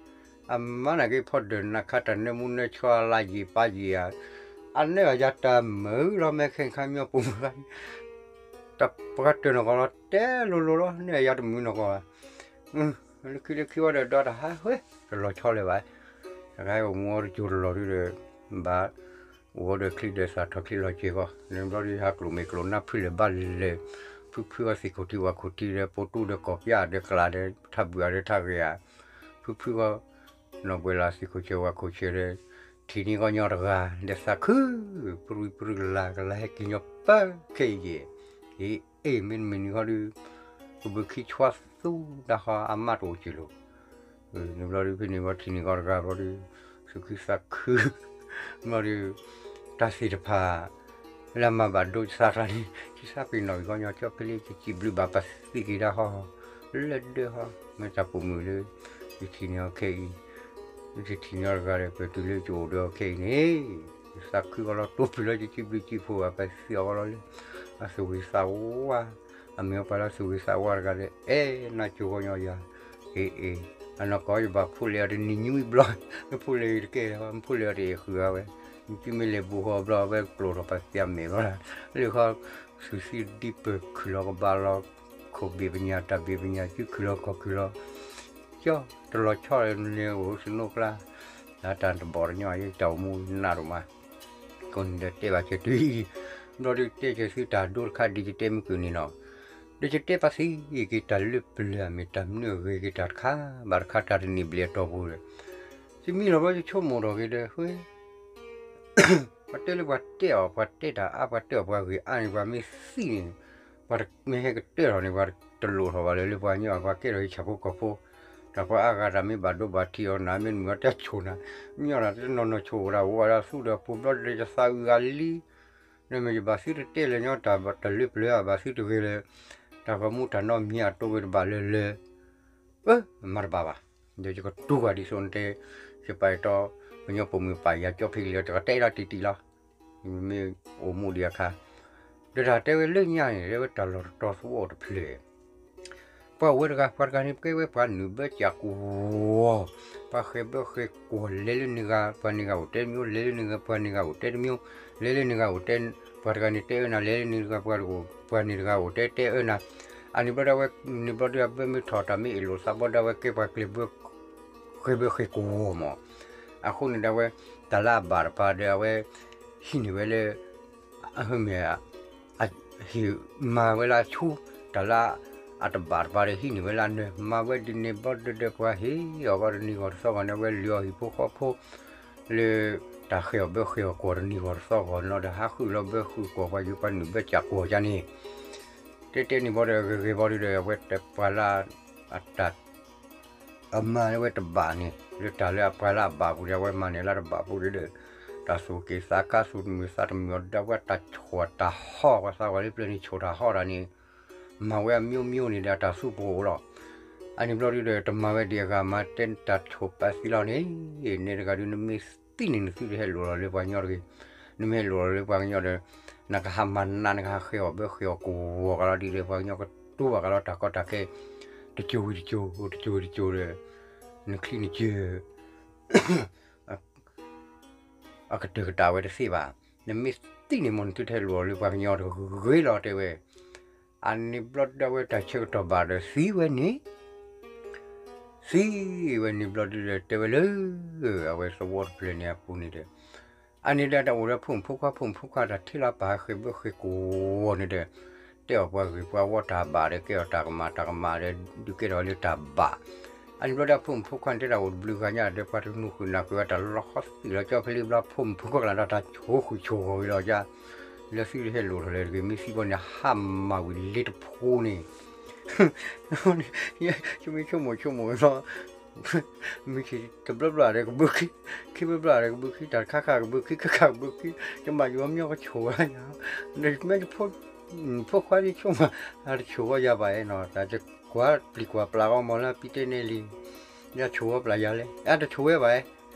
အမါနာ်က့ဖီဒၢးနၤခါတၢ်နၢမူနၢဆှီအလါယံာ်ပၢ်ယံာ်ဧါ အနွဲၣ်ဘၣ်ယၤတမုာ်လီၤ မ့ၢ်ခဲန့ၣ်ခါမ့ၢ်ညီပိာ်မုၣ် တၢ်ပှၤတၢၢ်နီၢ်ဂီၢ်လီၤ တဲလိၤလိၤလီၤ နွဲၣ်ယၤတမုာ်နီၢ်ဂီၢ်ဘၣ် လၢခံလၢခံဝဲဒီးဒီတဟါ ဟဲ တလီၤဆီလၢၤဘၣ်. တခါအိၣ်မူအီၤတကၠိတလီၢ်ဒုဒီး ဘၣ် အိၣ်ဝဲဒီးချံဒီးသၣ်ထီၣ်ချံလီၤစ့ၢ်ကီး န့ၣ်ဘျီဒုဟးကျိၣ်မဲာ်ကျိၣ်နါဖုလဲၣ်ဘၣ်လဲၣ် ဖုဖုအီၤသ့ၣ်ခိၣ်ထံဝၣ်ခိၣ်ထံဒီး ပိာ်တူဒီးကီၢ်ပျၢ်ဒီးကလးဒီး ထၢၣ်ဘုၣ်အါဒီးထၢၣ်ဂ့ၤဧါ ဖုဖုအီၤ နီၢ်ဘှဲးလးသ့ၣ်ခိၣ်ဆၢဝၣ်ခိၣ်ဆၢဒီး ထံၣ်န့ၢ်ကီညီတဂၤ ဒီးသးခု ပြံပြံကလၤကလၤဟဲက့ၤညီပၢခဲအံၤယဲၢ် အ့ၣ် မ့တမ့ၢ်န့ၣ်ဃီဒု ကဘုးခံဆှါသူဒၣ်ဃီအမါတအိၣ်စ့ၢ်လိာ် န့ၣ်ဘျီဒု ဖဲန့ၣ်ဘျီထံၣ်န့ၢ်ကီတဂၤဘျီဒု သူၣ်ခုသးခု ဘျီဒု တၢ်သ့ၣ်တဖၣ် လၢအမၤဘၣ်ဒိသးကျါန့ၣ် ယသးပ့ၤနီၣ်က့ၤကီညီ ကၠီဖဲလၢယစံးဘျုးဘၣ်ပသံက့ၤဒၣ်ဃီ လၢဒၢဃီ မ့ၢ်တၢ်ပိာ်မုၣ်လၢ ယထံၣ်န့ၢ်အီၤခဲအံၤ ယထံၣ်န့ၢ်အီၤတဂၤဒီး ပတုၤလၢယအိၣ်ဒီးအီၤခဲအံၤန့ၣ် ယသးခုကီလီၤ တိဖုလီၤ ယစံးဘျုးစံးဖှိၣ်ဘၣ် ပသံအီၤကီလီၤလၢ အသူၣ်ဂ့ၤသးဝါ အမ့ၢ်အပှၤလၢအသူၣ်ဂ့ၤသးဝါတဂၤဒီး အဲၣ်နၢ်ကၠိကီညီယၤ အ့ၣ်အ့ၣ် အနီၢ်ကီၢ်ယဘၣ်ဖိလဲၣ်အီၤတနံၤညူဘျီ ဖိလဲၣ်အီၤတကဲ ဖိလဲၣ်အီၤတအဲၣ်ဃုာ်အဝဲ နစုမ့ၢ်လဲၤဘူးဃီဘျီ အဝဲကျိးထီၣ်ပသံအမဲာ်ဘျီ လၢဃီ သူၣ်သံဒံပၢၢ်ခုၣ်လီၤကဘၣ်လီၤ ခိၣ်ဘ့ၣ်ပညၣ် တၢ်ဘ့ၣ်ပညၣ် စုခုၣ်လီၤခီၣ်ခုၣ်လီၤ ကၠီ တလီၤဆီန့ၣ်အိၣ်စနိကျါ လၢတၢ်တဘီၣ်တညီ ယတၢ်အိၣ်မူနးဒိၣ်မး ကိးနံၤဒီးတဲဘၣ်ကဲတုၤအံၤ ဘျီဒုးတဲက့ၤသုတၢ်ဒိတခါဒ်ယတဲမုၢ်ကွံာ်န့ၣ်လီၤ. ဒီးယတဲပာ်သံက့ၤတၢ်လၢပျၢၤအမ့ၢ်တၢ်မနုၤအဂ့ၤက့ၤတၢ်တခါဘၣ်တခါတၢ်တနံၣ်ဘျဲၣ်အတီၢ်ပူၤဒီး ယမံလီၤဘျီယဆိကမိၣ်ထီၣ်က့ၤဒီး ပှၤတဲလၢပှၤတဲအီၤ ပှၤတဲတၢ်အါ ပှၤတဲအီၤပှၤဂ့ၤအါန့ၣ် ပှၤမ့ၢ်သံန့ၣ် ပှၤမ့ၢ်ဟဲကတၢၢ်ထီၣ်န့ၣ် ပှၤတလိၣ်ထီၣ်ဘၣ်လၢ လၢပှၤကညီ ပှၤကဲထီၣ်ဟံၣ်ဆၣ်ဖိကီၢ်ဖိ, တၢ်ပှၤအါဂၤတၢ်မ့ၢ်ဘၣ်ဒိဘၣ်ထံးအီၤ နမ့ၢ်နုာ်အီၤတဲဆိၣ်နၤ, ညီနုာ်တနီၤနီၤဆိၣ်ဝဲဒၣ် အိၣ်ဝဲဒၣ်သူဒီးပူၤဘျီဒီးယသးအုးဂၤလံ, ဒီးမ့ၢ်ယဘၣ်သုတတဲလၢၤညီတၢ်တလၢပျၢၤ ဘၣ်သုတဂ့ၤလၢၤ, တၢ်ဂီၤမူတၢ်နီတမံၤအတိၢ်ဝဲတဘၣ်လၢၤလၢၤ အၢ မၤတဘၣ်ဘၣ်, ဒီးယကတူၢ်ဘၣ်ဒ်သိးနတဲ, ယပာ်ယတီ ကညီပိာ်မုၣ်ပာ်ယၤကၠီဖ့ကလံၤ တကတဲဒၣ်တံၢ်တံၢ်လီၤ, မ့ၢ်အိၣ်မူဒံးအခါ, ဒီးတၢ်တဲဝဲလၢညါန့ၣ် တဲဝဲတၢ်လီၢ်တတီၤသဝီတဖျၢၣ်, ပှၤအိၣ်ဝဲတဂၤ ပှၤတဂၤန့ၣ် ကဲဝဲပှၤနုာ်ဘၢကၠးကဝီၤ, ပှၤဃဲၤဘၢဃဲၤကွီၢ် လဲၤလၢန့ၢ်ဂၤ ပှၤန့ၢ်ဂၤအိၣ်တဲတမံၤ လဲၤလၢန့ၢ်ဂၤ ပှၤန့ၢ်ဂၤအိၣ်တဲတမံၤ, လဲၤလၢန့ၢ်ဂၤအိၣ်တဲ ပှၤတဂၤန့ၣ်တဲအၢနၤ လဲၤလၢန့ၢ်ဂၤ ပှၤတဂၤ ပှၤန့ၢ်တဂၤအိၣ်တဲတဲအၢနၤ, အန့ၣ်ဘျီဒၣ်ဝဲ န့ၣ်ဘျီဒၣ်ဘၢမ့ၢ်ထီၣ်တၢ်မ့ၢ်အ့ၣ်လိာ်သးဘျီဒၣ်ဝဲကဲပှၤကျဲၤဘၢ ဃဲၤဘၢဃဲၤကဝီၤမး, အဃိန့ၣ်ဒၣ်ဝဲ တၢ်လၢအဘၣ်တပၤဒီးအဝဲ ဟံးန့ၢ်ဝဲလၢ မ့ၢ် ဟ့ၣ်မၤဝဲလၢအဆူ တၢ်လၢအတဘၣ်တပၤဒီးဟံးန့ၢ်ဝဲလၢအနၢၤ မၤဝဲဒ်န့ၣ်ဘျီဒၣ်ဒီးပှၤဟ့ၣ်အီၤဂီၢ်တနံၤဂီၢ်တသီဂီၢ်န့ၣ် အဝဲလုၢ်အီၣ်ဟံၣ်ဖိဃီဖိ လၢ တၢ်ဃဲၤအီၣ်ဘၢဃဲၤအီၣ်ကွီၢ်တနံၤဂီၢ်တသီဂီၢ်န့ၣ်လီၤဒီး ဟးဃုာ်လီၤဘၢဃုာ်ကွီၢ်ပှၤယိၤပှၤနုာ်ဘၢကၠးကွီၢ်ယါန့ၣ် တဲတဲန့ၣ်ဘျီဒီးဂ့ၤဂ့ၤဘျီဒၣ်ဒီး အဝဲတပှၤလၢ အတၢ် အမၤလၢဝဲတဘၣ်န့ၣ် လၢတၢ်လၢအပှၤလၢအဘၣ်ပူၤဒီး အဝဲမၤန့ၢ်လၢတဘၣ်ပူၤဒီး တၢ်သူၣ်က့ၣ်သးကါသူၣ်တမုာ်သးတမုာ်အီၤဒီး အဝဲတၢ်ဆိၣ်တၢ်ဟီၣ် ပှၤသးပှၢ်လၢပျၢၤန့ၣ် ဆိၣ်တၢ်ဟီၣ်တၢ်န့ၣ် မၤဝဲအမျိုးမျိုးန့ၣ်ဒီး အတၢ်သူၣ်ပူၤအိၣ်လီၤ. အန့ၣ်ဘျီဒုဒီး တမၤဝဲဒံးအဂၤမၤတဲတၢ်ဆိၣ်ပာ်သံလီၤန့ၣ်, နဲတဂၤဒု နမ့ၢ်သံန့ၣ် နသုတဟဲလိာ်လီၤလၢပှၤကညီတဂ့ၤ. နမ့ၢ်ဟဲလိာ်လီၤလၢပှၤကညီဒီး နကဟးမၤနး နကဟးဃဲၤအီၣ်ဘၢဃဲၤအီၣ်ကဝီၤကလီၤဒ်ဒီး ပှၤကညီကတူၢ်ဘၣ်ကလီၤတၢ်ကီတၢ်ခဲ တစိၤဝံၤတစိၤ တစိၤဝံၤတစိၤဒီး နချံနကၢၤ အကတၢၢ်ကတၢၢ်ဝဲတသ့ဘၣ်. နမ့ၢ်သံန့ၣ်မ့ၢ်နသုတဟဲလိာ်လၢပှၤကညီတဂ့ၤလီၤတဲဝဲ. အန့ၣ်ဘျီဒုဒီးအဝဲတၢ်ဆၢကတီၢ်ဘၣ်ဒီးသံဝဲန့ၣ်, သံဝဲန့ၣ်ဘျီဒုဒီးတဲဝဲလၢ အဝဲသဝီတဖျၢၣ်န့ၣ်အပူၤန့ၣ်ဒီး အန့ၣ်ဒီးတၢ်အိၣ်ဒီးဖိမုၣ်ဖိခွါ ဖိမုၣ်ဖိခွါတၢ်ထဲလီၤပာ်ဃဲၤဘၢဃဲၤကဝီၤန့ၣ်ဒီး တဲအီၣ်ပှၤဂ့ၤပှၤဝီတၢ်ဘၣ်ဒီး ကဲအီၣ်တၢ်ကမၣ်တၢ်ကမၣ်ဒီး ဒုးကဲထီၣ်လၢတၢ်ဘၣ်. အန့ၣ်ဘျီဒီးဖိမုၣ်ဖိခွါန့ၣ် တဲဒၣ်အိၣ်တဘျုးဂၤညါဒီး ပှၤတနူၤဃုာ်နၢ်ဃုာ်ဝဲတၢ်လီၤဃီသံၣ်လီၤကၠီဖဲလံဘျီ ဖိမုၣ်ဖိခွါကလၢ်ဒီးတၢ်ဆိၣ်ဃုာ်ဆိၣ်ဂီၤဝံၤလီၤကၠါ လၢသုတဟဲလိာ်ထီၣ်လဲၣ်တဂ့ၤ မ့ၢ်သံဘီန့ၣ် ဟးမၤဝံၤလ့တဖိန့ၣ် ယမ့ၢ်ဆိကမိၣ်ဆိကမိၣ်လီၤ မ့ၢ်တဘျီဘျီဒီးကဘုခံ, ခံဘျီဘျီဒီးကဘုခံ, တၢ်တခါခါကဘုခံ ခါခါကဘုခံ, ယမၤယိၤမညီကဆိၣ်ဝဲညါ, ဒီးမ့ၢ်တဖိ, ဖိခွါယဆိကမိၣ်, အတဆိၣ်ဝဲယၤဘၣ်နီၤ, တၢ်တကွၢ်ပျံၤကွၢ်ပျါအီၤမ့ၢ်လၢပံတဲန့ၣ်လံ, ယဆိၣ်ဝဲပျါယၤလဲၣ်, အတဆိၣ်ဝဲဘၣ်,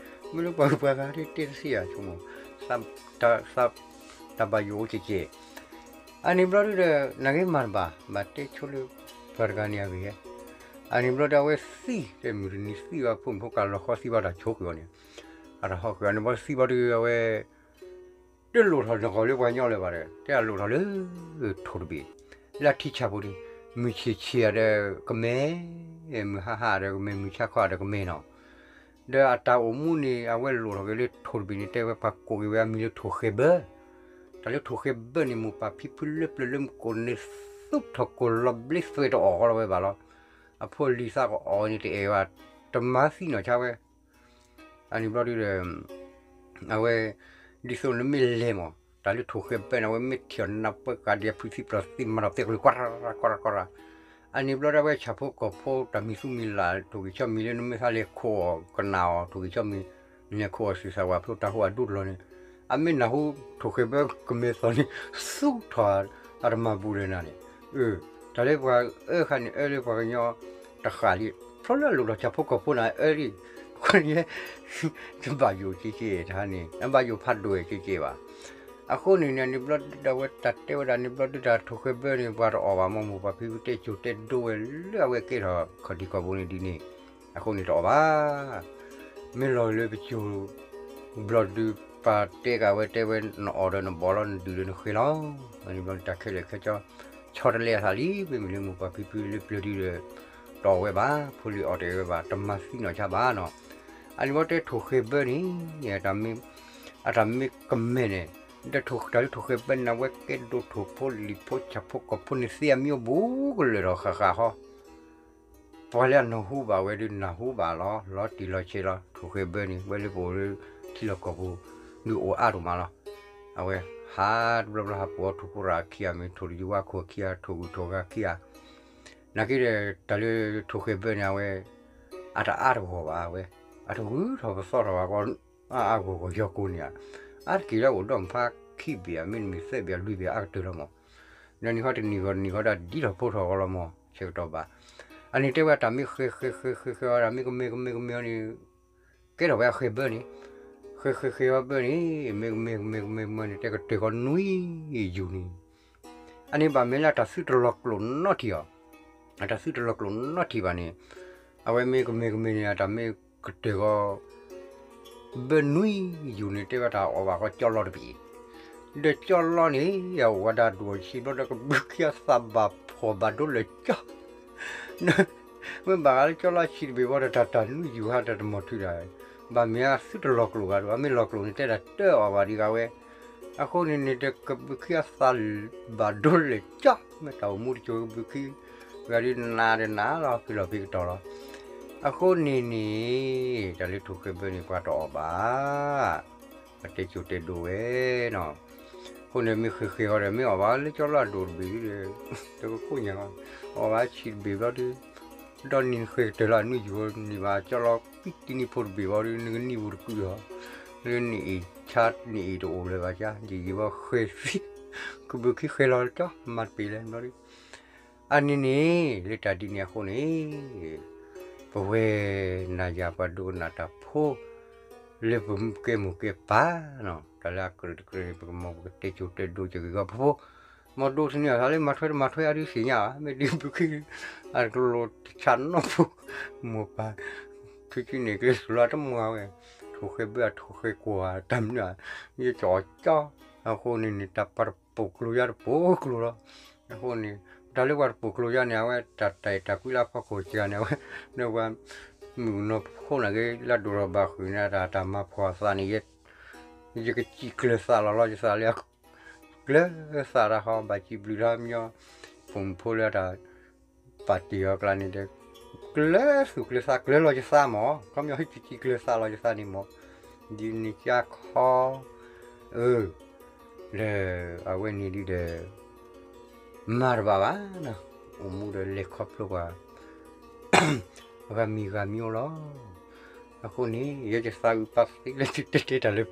မ့ၢ်လၢပှၤဂုၤပှၤဂၤတဲတသ့ဧါဆိကမိၣ်, တၢ်ဘၣ်ယိၣ်အိၣ်ကဲကဲ အန့ၣ်ဘျီဒုဒီး နဂ့ၤမၤတဘၣ် ဘၣ်တဲဆိလၢ ပှၤတဂၤန့ၣ်အဂ့ၢ်, အန့ၣ်ဘျီဒီးအဝဲသံ တဲမုၢ်တနံၤသံဘၣ် ဖိမုၣ်ဖိခွါလီၤဃီသံဘၣ်တၢ်ဆိၣ်ဃုာ်အီၤန့ၣ်, အတၢ်ဟီၣ်ဃုာ်အီၤန့ၣ် ဘျီသံဘျီဒုဒီးအဝဲ တလိၣ်ထီၣ်နဂီၢ်လၢပှၤကညီလၢၤဘၣ်ဒီး တဲအလိၣ်ထီၣ်လၢ ထိၣ်တဘ့ၣ်, လၢအထံဆၣ်ဖိဒီး မုၢ်ဆ့ၣ်ဆ့ၣ်ဧါဒီးကမဲ, မုၢ်ဟါဟါဒီးကမဲ မုၢ်ဆါခီဒီးကမဲနီၤ ဒီးအတၢ်အိၣ်မူန့ၣ် အဝဲလိၣ်ထီၣ်က့ၤလၢထိၣ်တဘ့ၣ်န့ၣ် တဲဝဲပှၤကိးက့ၤဝဲအမံၤလၢထိၣ်ဃဲဘၢ, တၢ်လၢထိၣ်ဃဲဘၢန့ၣ် မိၢ်ပၢ်ဖံဖုလၢပျၢၤလၢမူကိးန့ၣ် သူၣ်ထီၣ်ကိၢ်လီၤဘျ့သွဲးတအီၣ်ဃီလီၤဝဲဘၣ်လီၤ, အဖိလံၤသးကအီၣ်န့ၣ်တအဲၣ်ဘၣ်, တမၤသံနီၢ်ဆါဝဲ အန့ၣ်ဘျီဒုဒီး အဝဲ ဒ်သိးနမ့ၢ်လဲၤမး တၢ်လၢထိၣ်ဃဲဘၢန့ၣ် အဝဲမ့ၢ်ထံၣ်အီၤနၢ်ပၢၢ်ကးဒံးအဖုသံပျီၤသံမၤထီၣ်သ့ကလုာ် ကွၢ်ရၢ်ကွၢ်ရၢ်ကွၢ်ရၢ်, အန့ၣ်ဘျီဒၣ်ဝဲဆၣ်ဖိကီၢ်ဖိတၢ်မံၤသူမံၤလၢ် ထိၣ်ဂံၢ်ဆီမံၤလၢနမ့ၢ်သးလဲၤခိးအီၤကနၣ်အီၤ ထိၣ်ဂံၢ်ဆီမံၤ လဲၤခိးအီၤဆံးစၢ်ဝဲဖျိတၢ်ဟူအဒိတလီၤန့ၣ်, အမ့ၢ်နၢ်ဟူထိၣ်ဃဲဘၢကမဲာ်သီန့ၣ် သူၣ်ထီၣ်အတမၤဘူးဒီးနၤန့ၣ်, တၢ်လၢပှၤအၢခါန့ၣ်အၢလၢပှၤကညီတဃၣ်လံ, ဖျိလၢအလိၣ်ထီၣ်ဆၣ်ဖိကီၢ်ဖိနၤအၢလံ, တဘၣ်ယိၣ်က့က့တဟါန့ၣ် အဘၣ်ယိၣ်ဖးဒိၣ်က့က့ဘၣ်. အဃိန့ၣ်န့ၣ် န့ၣ်ဘျီဒုဒီးအဝဲတၢ်တဲဝဲဒၣ်န့ၣ်ဘျီဒုတၢ်ထိၣ်ဃဲဘၢန့ၣ် ပှၤတအီၣ်ဘၣ်မ့ၢ်မိၢ်ပၢ်ဖံဖုတဲစိၤတဲဒိဝဲလၢအဝဲကဲထီၣ်ခီၣ်ထံးခီၣ်ဘိန့ၣ်ဒ်န့ၣ်, အဃိန့ၣ်တအီၣ်ဘၣ်. မ့ၢ်လီၤလၢပစိၤ ဘျီဒုပာ်တဲက့ၤဝဲတဲဝဲ နအီၣ်ဒီးနဘီၣ်လီၤ နဒုးဒီးနဃ့လီၤ. န့ၣ်ဘျီဒုတၢ်ခဲလၢာ်ခဲဆ့ ဆီတလဲအသးလံ မ့မ့ၢ်လၢမိၢ်ပၢ်ဖံဖုလၢပျၢၤဒုဒီး တအီၣ်ဝဲဘၣ် ဖိလံၤအီၣ်တအဲၣ်ဝဲဘၣ် တမၤသံနီၢ်ဆါဘၣ်နီၤ. အန့ၣ်ဘျီတဲထိၣ်ဃဲဘၢန့ၣ် အတၢ်မ့ၢ်ကမဲာ်န့ၣ် ဒီးတၢ်လၢထိၣ်ဃဲၤဘၢန့ၣ် အဝဲကဲဒိၣ်ထိၣ်ဖိလံာ်ဖိဆၣ်ဖိကီၢ်ဖိန့ၣ် သ့အမံၤအိၣ်ဘူးကလၢာ်ဒီးဃၣ်ဃၣ်ဟီ, ပှၤလၢအနၢ်ဟူဘၣ်ဝဲဒီးနၢ်ဟူဘၣ်လီၤ. လီၤတံၢ်လီၤဆဲးလီၤ ထိၣ်ဃဲၤဘၢန့ၣ် ဝဲလၢပအိၣ်လၢထံလီၢ်ကီၢ်ပူၤ ဒုးအိၣ်အါဒိၣ်မးလီၤ. အဝဲဟးတဘျီဘျီ ဟးပှ့ၤအီၤထိၣ်ဖိရၣ်ခံဂၤမ့ၢ် ထိၣ်တယုၢ်ဝါခိၣ်ခံဂၤ ထိၣ်ဂုၢ်ထိၣ်ဂၤခံဂၤ, နာ်က့ဒီး တၢ်လၢထိၣ်ဃဲၤဘၢန့ၣ် အဝဲ အတအါတဂီၢ်ဘၣ်ဝဲ, အတဂုၤထီၣ်ပသီထီၣ်ဘၣ်ကီး အါအါဂီၢ်ဂီၢ်ယီၤကိာ်န့ၣ်ဧါ, အါတက့ၢ်လၢအိၣ်ဒီးမဖါခံဘ့ၣ်ဧါ မ့တမ့ၢ်သၢဘ့ၣ်ဧါလွံၢ်ဘ့ၣ်အါကတၢၢ်လီၤမး, ဒီးနံၤဃီတနံၤဂီၤတနံၤဃီဒၣ်ဒ်ထီၣ်ဖိထီၣ်ဂီၤလီၤမး ဆဲးကတီၢ်ဘၣ်. အန့ၣ်တဲဝဲတၢ်မ့ၢ်ဃဲၤဃဲၤဃဲၤဃဲၤဃဲၤအီၤ တၢ်မ့ၢ်ကမ့ၢ်ကမ့ၢ်ကမ့ၢ်အီၤန့ၣ် ကဲထီၣ်ဝဲအဃဲၤဘၢန့ၣ်, ဃဲၤဃဲၤဃဲၤအီၤဘၢန့ၣ် မ့ၢ်ကမ့ၢ်ကမ့ၢ်ကမ့ၢ်ကမ့ၢ်န့ၣ် တဲကတၢၢ်ဃီနွံယူၢ်န့ၣ် အန့ၣ်ဘၣ်မ့ၢ်လၢတၢ်သုတလီၤကျိာ်နီတထံၣ်အီၤ, အတၢ်သုတလီၤကျိာ်နီတထံၣ်ဘၣ်န့ၣ်, အဝဲမ့ၢ်ကမ့ၢ်ကမ့ၢ်န့ၣ် အတၢ်မ့ၢ်ကတၢၢ်ဃီ ဘၢနွံယူၢ်န့ၣ် တဲဝဲတၢ်အီၣ်ဘၣ်ဃီကၠီလီတဘ့ၣ်, ဒီးကၠီလီန့ၣ် အအိၣ်ဝဲဒၣ်ဒိၣ်ဆံးဘျီဒီး ကဘုးခံအသးဘၣ်ဖှီၣ်ဘၣ်ဒိလၢာ်ကၠီ မ့ၢ်ဘၣ်ဃးလၢကၠီလီဆံးတဘ့ၣ်ဘၣ်ဒီး တၢ်တၢ်နွံယူၢ်ဟါတၢ်တမီၤထုးတၢ်, ဘၣ်မ့ၢ်အသုတလီၤကျိာ်ဂၤဒီး အမ့ၢ်လီၤကျိာ်န့ၣ် တဲဒၣ်တၢ်အီၣ်ဘၣ်ဒံးဂၤဝဲ, အဃိန့ၣ်န့ၣ်ဒီး ကဘုးခံအသးဘၣ်ဒိလၢာ်ကၠီ, မ့ၢ်တၢ်အိၣ်မူတစိၤကဘုးခံ ဂၤဒုးနးဒီးနးလီၤ ဖံးလီၤဖံးကတီၤလီၤ. အဃိန့ၣ်န့ၣ် တၢ်လၢထိၣ်ဃဲၤဘၢန့ၣ် ပှၤတအီၣ်ဘၣ် ပတဲစိၤတဲဒိၣ်ဝဲနီၤ. အဃိန့ၣ်မ့ၢ်ဃဲၤဃဲၤဃီဒီး မ့ၢ်အီၣ်ဘၣ်လၢကၠီလီအဒိၣ်တဘ့ၣ်ဒီး တကခိၣ်ညါလီၤ, အီၣ်ဘၣ်ဆံးတဘ့ၣ်ဘျီဒီး ဒီနံၤနဃဲၤကတၢၢ်လီၤ အနွံယူၢ်န့ၣ်ဘၣ် ကၠီလီကွံတနံၤဖိတဘ့ၣ်ဘၣ်ဒီး နကနံၣ်ပူၤတကုာ်လီၤ, လၢနအ့ၣ်ဆါနအ့ၣ်တအိၣ်လၢၤဘၣ်ဆါ ယံာ်ယံာ်ဘၣ်ဃဲၤသံ ကဘုးခံဃဲၤလီၤကၠီ မၤတပ့ၤလဲၣ်ဘျီဒီး အန့ၣ်န့ၣ် လၢတၢ်ဒ်န့ၣ်အဃိန့ၣ် ပဝဲနၤယၤပှၤဒိကနၣ်တၢ်ဖိ လၢပကဲမိၢ်ကဲပၢ်နီၤ တၢ်လၢအကြၢးတကြၢးန့ၣ် ပကမၤပကတဲစိၤတဲဒိၣ်ကဂ့ၤဂီၢ်ဖိဖိ, မ်ဒိတနံၤအသးလၢမၤထွဲတမၤထွဲအါဒုးသ့ၣ်ညါဘၣ် မ့ၢ်ဒ်ဘုခ့ အတကလိာ်တဆးနီၢ်ဖိ မိၢ်ပၢ် ထုကံန့ၣ် ကျဲစူၤလီၤတမုာ်ဝဲ, ထိၣ်ဃဲၤဘၢအထိၣ်ဃဲၤကွီၢ်တၢ်မနုၤ ယကၠီကၠီ, အဃိန့ၣ်န့ၣ် တၢ်ပှၤတပိာ်ကျိၤယါတပိာ်ကျိၤလီၤ. အဃိန့ၣ် တၢ်လၢပှၤတပိာ်ကျိၤယါန့ၣ် အဝဲတၢ်တၢ်အဲၣ်တၢ်ကွံလၢအဖီခိၣ်စှၤန့ၣ် အဝဲ ဒီးပှၤ မုၣ်ကနီၤဖိနာ်က့ လၢဒိၣ်ထီၣ်ဘၣ်ဃုာ်န့ၣ် တၢ်တၢ်မၤဖှီၣ်အသးန့ၣ် ယ ယကစံၣ်ကျၢၤသးလီၤလီၤယသးလၢ ကျၢၤသးတၢ်ဃီ ဘၣ်စံးဘျုးတၢ်မညီ ဖိမုၣ်ဖိလၢတၢ် ပာ်တ့ၢ်အီၤကျါန့ၣ်ဒီး ကျၢၤသူၣ်ကျၢၤသးကျၢၤလီၤယသး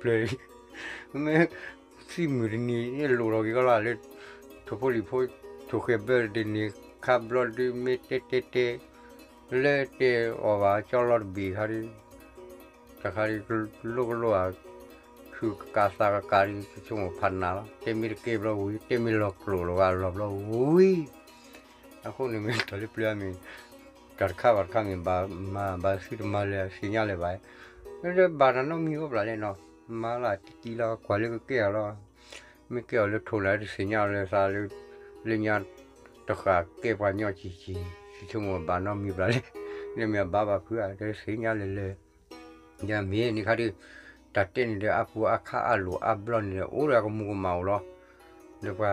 မး ခီပညီဟဲစံၣ်ကျၢၤသးလီၤယသးန့ၣ်မး ဒ်န့ၣ်ကါခီ အၢ ဒီး အဝဲန့ၣ်ဒ်ဒီး မၤတဘၣ်ဘၣ်နီၤ အိၣ်မူဒီးလဲၤခီဖျိပှၤ ဂၤမံၤဂၤမံၤအိၣ်လီၤ. အဃိန့ၣ် ယဲယသးအုးပာ်သ့လၢသုတဲတဲတၢ်လၢပျၢၤ မ့ၢ် သံမုၢ်တနံၤ လိၣ်ထီၣ်က့ၤကီလီၤလၢ ထိၣ်ဖိလံၣ်ဖိ ထိၣ်ဃဲၤဘၢတနံၤခါဘျီဒုး မ့ၢ်တဲတဲတဲ လၢတဲအီၣ်ဘၣ်ကၠီလီတဘ့ၣ်ခါဒုး တခါဒုးကလိကလိဧါ ခုကကးသးကကးဒုး ကဆိကမိၣ်ဖးနးလီၤ တဲမ့ၢ်တကဲဘျီဝံၤ တဲမ့ၢ်လီၤကျိာ်လီၤဂာ်လီၤဘျီဝံၤ အဃိန့ၣ်မ့ၢ်တၢ်လၢပျၢၤမ့ၢ် တၢ်တခါဘၣ်တခါမ့ၢ်ဘၣ်မၤဘၣ်သုတမၤလၢအသ့ၣ်ညါလၢၤဘၣ်, လၢဘၣ်တၢ်နီတမံၤအိၣ်ဘၣ်လဲၣ်နီၤ, မၤလၢတံၢ်တံၢ်လီၤ ကွၢ်လၢကကဲအီၤလီၤ, မ့ၢ်ကဲအီၤလၢထိၣ်န့ၣ် တသ့ၣ်ညါလၢၤသးလၢ လၢညါတဃၣ်ကဲပှၤညီဆံးဆံး, ဆိကမိၣ်ဘၣ်နီတမံၤဘၣ်လဲၣ်, လၢမ့ၢ်အဘၣ်ဘၣ်ဖုးဧါ တသ့ၣ်ညါလၢၤလၢၤ, ယမ့ၢ်န့ၣ်ခါဒုး တၢ်တဲန့ၣ်ဒီး အပူၤအခါအလိၤအါဘျီန့ၣ်ဒီး အိၣ်ဒီးအကမူၤကမၣ်အိၣ်လီၤ, ဒီးပှၤ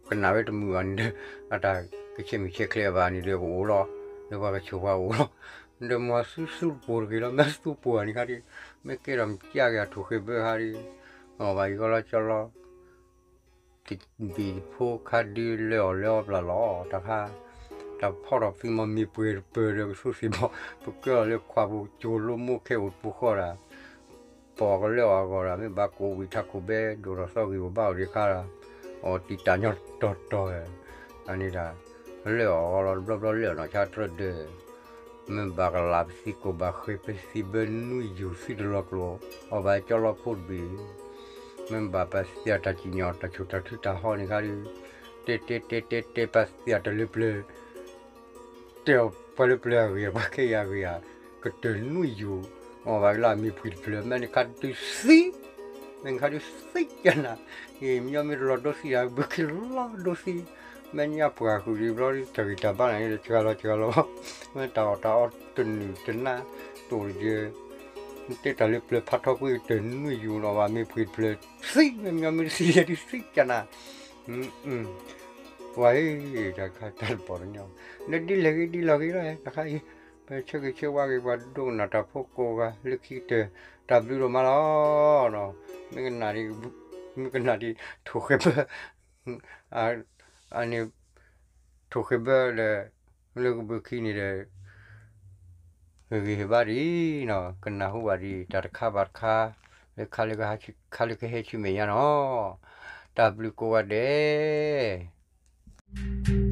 ကနၣ်ဝဲတမုာ်ဘၣ်န့ၣ်ဒီး အတၢ်ကဆဲးမုၢ်ဆဲးချဲးဘၣ်န့ၣ်ဒီးကအိၣ်လီၤ, ဒီးပှၤကဆိၣ်ပှၤအိၣ်လီၤ, ဒီးမၤသူသူတပိၤတဂ့ၤလီၤ, မ့ၢ်သူပိၤဘၣ်န့ၣ်ခါဒုး မ့ၢ်ကဲထီၣ်မ့ၢ်ကၢ်က့ၤအထိၣ်ဃဲၤဘၢခါဒုး အီၣ်ဘၣ်ယံၤကီလီၤကၠီလီၤ တဘ့ၣ်ဖိခါဒုးလၢအီၣ်လၢအီပျၢ်လီၤ တၢ်ခါ, တၢ်ဖီၣ်ထီၣ်သံမီၤမ့ၢ်ပှဲၤတပၢၤဒီးကသူသ့ၣ်ဘီ ပကဲအီၤလၢခွါပူၤကၠိလိမိၢ်ခဲအိၣ်တပူၤဃီဒၣ် ပအီၣ်ကလၢအီၣ်အဂီၢ်ဒီး မ့ၢ်ဘၣ်ကိးဝံၤထးခိၣ်ဘဲ ဒိၣ်ထီၣ်သီဂ့ၤအိၣ်ဘၣ်အိၣ်ဒံးခါဒီး အီၣ်တံာ်တာ်ညီတီၤတီၤ, အန့ၣ်ဒၣ် လၢအီၣ်အဂီၢ်လီၤ တဘျီဘျီလၢအီၣ်နီၢ်ဆါတြၢၤဒၢး, မ့ၢ်ဘၣ်ကလးပသံကိၢ်ဘၣ်ဃဲၤပသံဘၢနွံယူၢ်သံတလီၤကျိၤ, အီၣ်ဘၣ်ကၠီလီၤဖိတဘ့ၣ်, မ့ၢ်ဘၣ်ပသံအတၢ်စံၣ်ညီၣ်တၢ်ဆိၣ်တၢ်ထုတၢ်ဟီန့ၣ်ခါဒီး, တဲတဲတဲတဲတဲပသံအတၢ်လၢပျၢၤ တဲအီၤပှၤလၢပျၢၤအဂ့ၢ် ပှၤခဲအံၤအဂ့ၢ်ဧါ, ကတၢၢ်နွံယူၢ်, အီၣ်ဘၣ်ကလၢအမ့ၢ်ပှံၤတဖျၢၣ် မ့ၢ်နခါဒုးသံ, မ့ၢ်နခါဒုးသံကနၤ, မ့ၢ်ညီမ့ၢ်တလီၤဒိသံဒၣ် ဘုခ့လီၤဒိသံ, မ့ၢ်ညါပှၢ်ဃုာ်ဒံးဘျီ တၢ်ဂံၢ်တၢ်ဘါန့ၣ်ဒီး စှၤလီၤစှၤလီၤ, မ့ၢ်တၢ်အီၣ်တၢ်အီတနုာ်တနါ တိၢ်တယၢၤ တဲတၢ်လၢပျၢၤဖးထီကွံာ်ကတၢၢ်နွံယူၢ်လီၤဘၣ် မ့ၢ်ပှ့ၤတဖျၢၣ် သံမ့ၢ်မ့ၢ်မ့ၢ်တသံယဲဒုးသံကနၤ, ဝဲ တၢ်ခါတၢ်တပီၤတညီ, လၢဒ်လဲၣ်ဂ့ၤဒ်လီၢ်ဂ့ၤလီၤ တၢ်ခါအံၤ, ပဆၢဂ့ၤဆၢဝါဂ့ၤ ပှၤဒိကနၣ်တၢ်ဖိကိးဂၤလၢခံကတၢၢ် တၢ်ဘျုးဒိၣ်မးလီၤ, မ့ၢ်ကနၣ်ဒ်, မ့ၢ်ကနၣ်ဒ် ထိၣ်ဃဲၤဘၢ အန့ၣ် ထိၣ်ဃဲၤဘၢဒီး လၢကဘုးခံန့ၣ်ဒီး ဂ့ၤဂ့ၤဘၣ်ဒ်နီၤ ကနၢ်ဟူဘၣ်ဒ် တၢ်တခါဘၣ်တခါ လၢခါလၢကဟဲဆူမဲာ်ညါနီၤ, တၢ်ဘျုးကိးဂၤဒဲး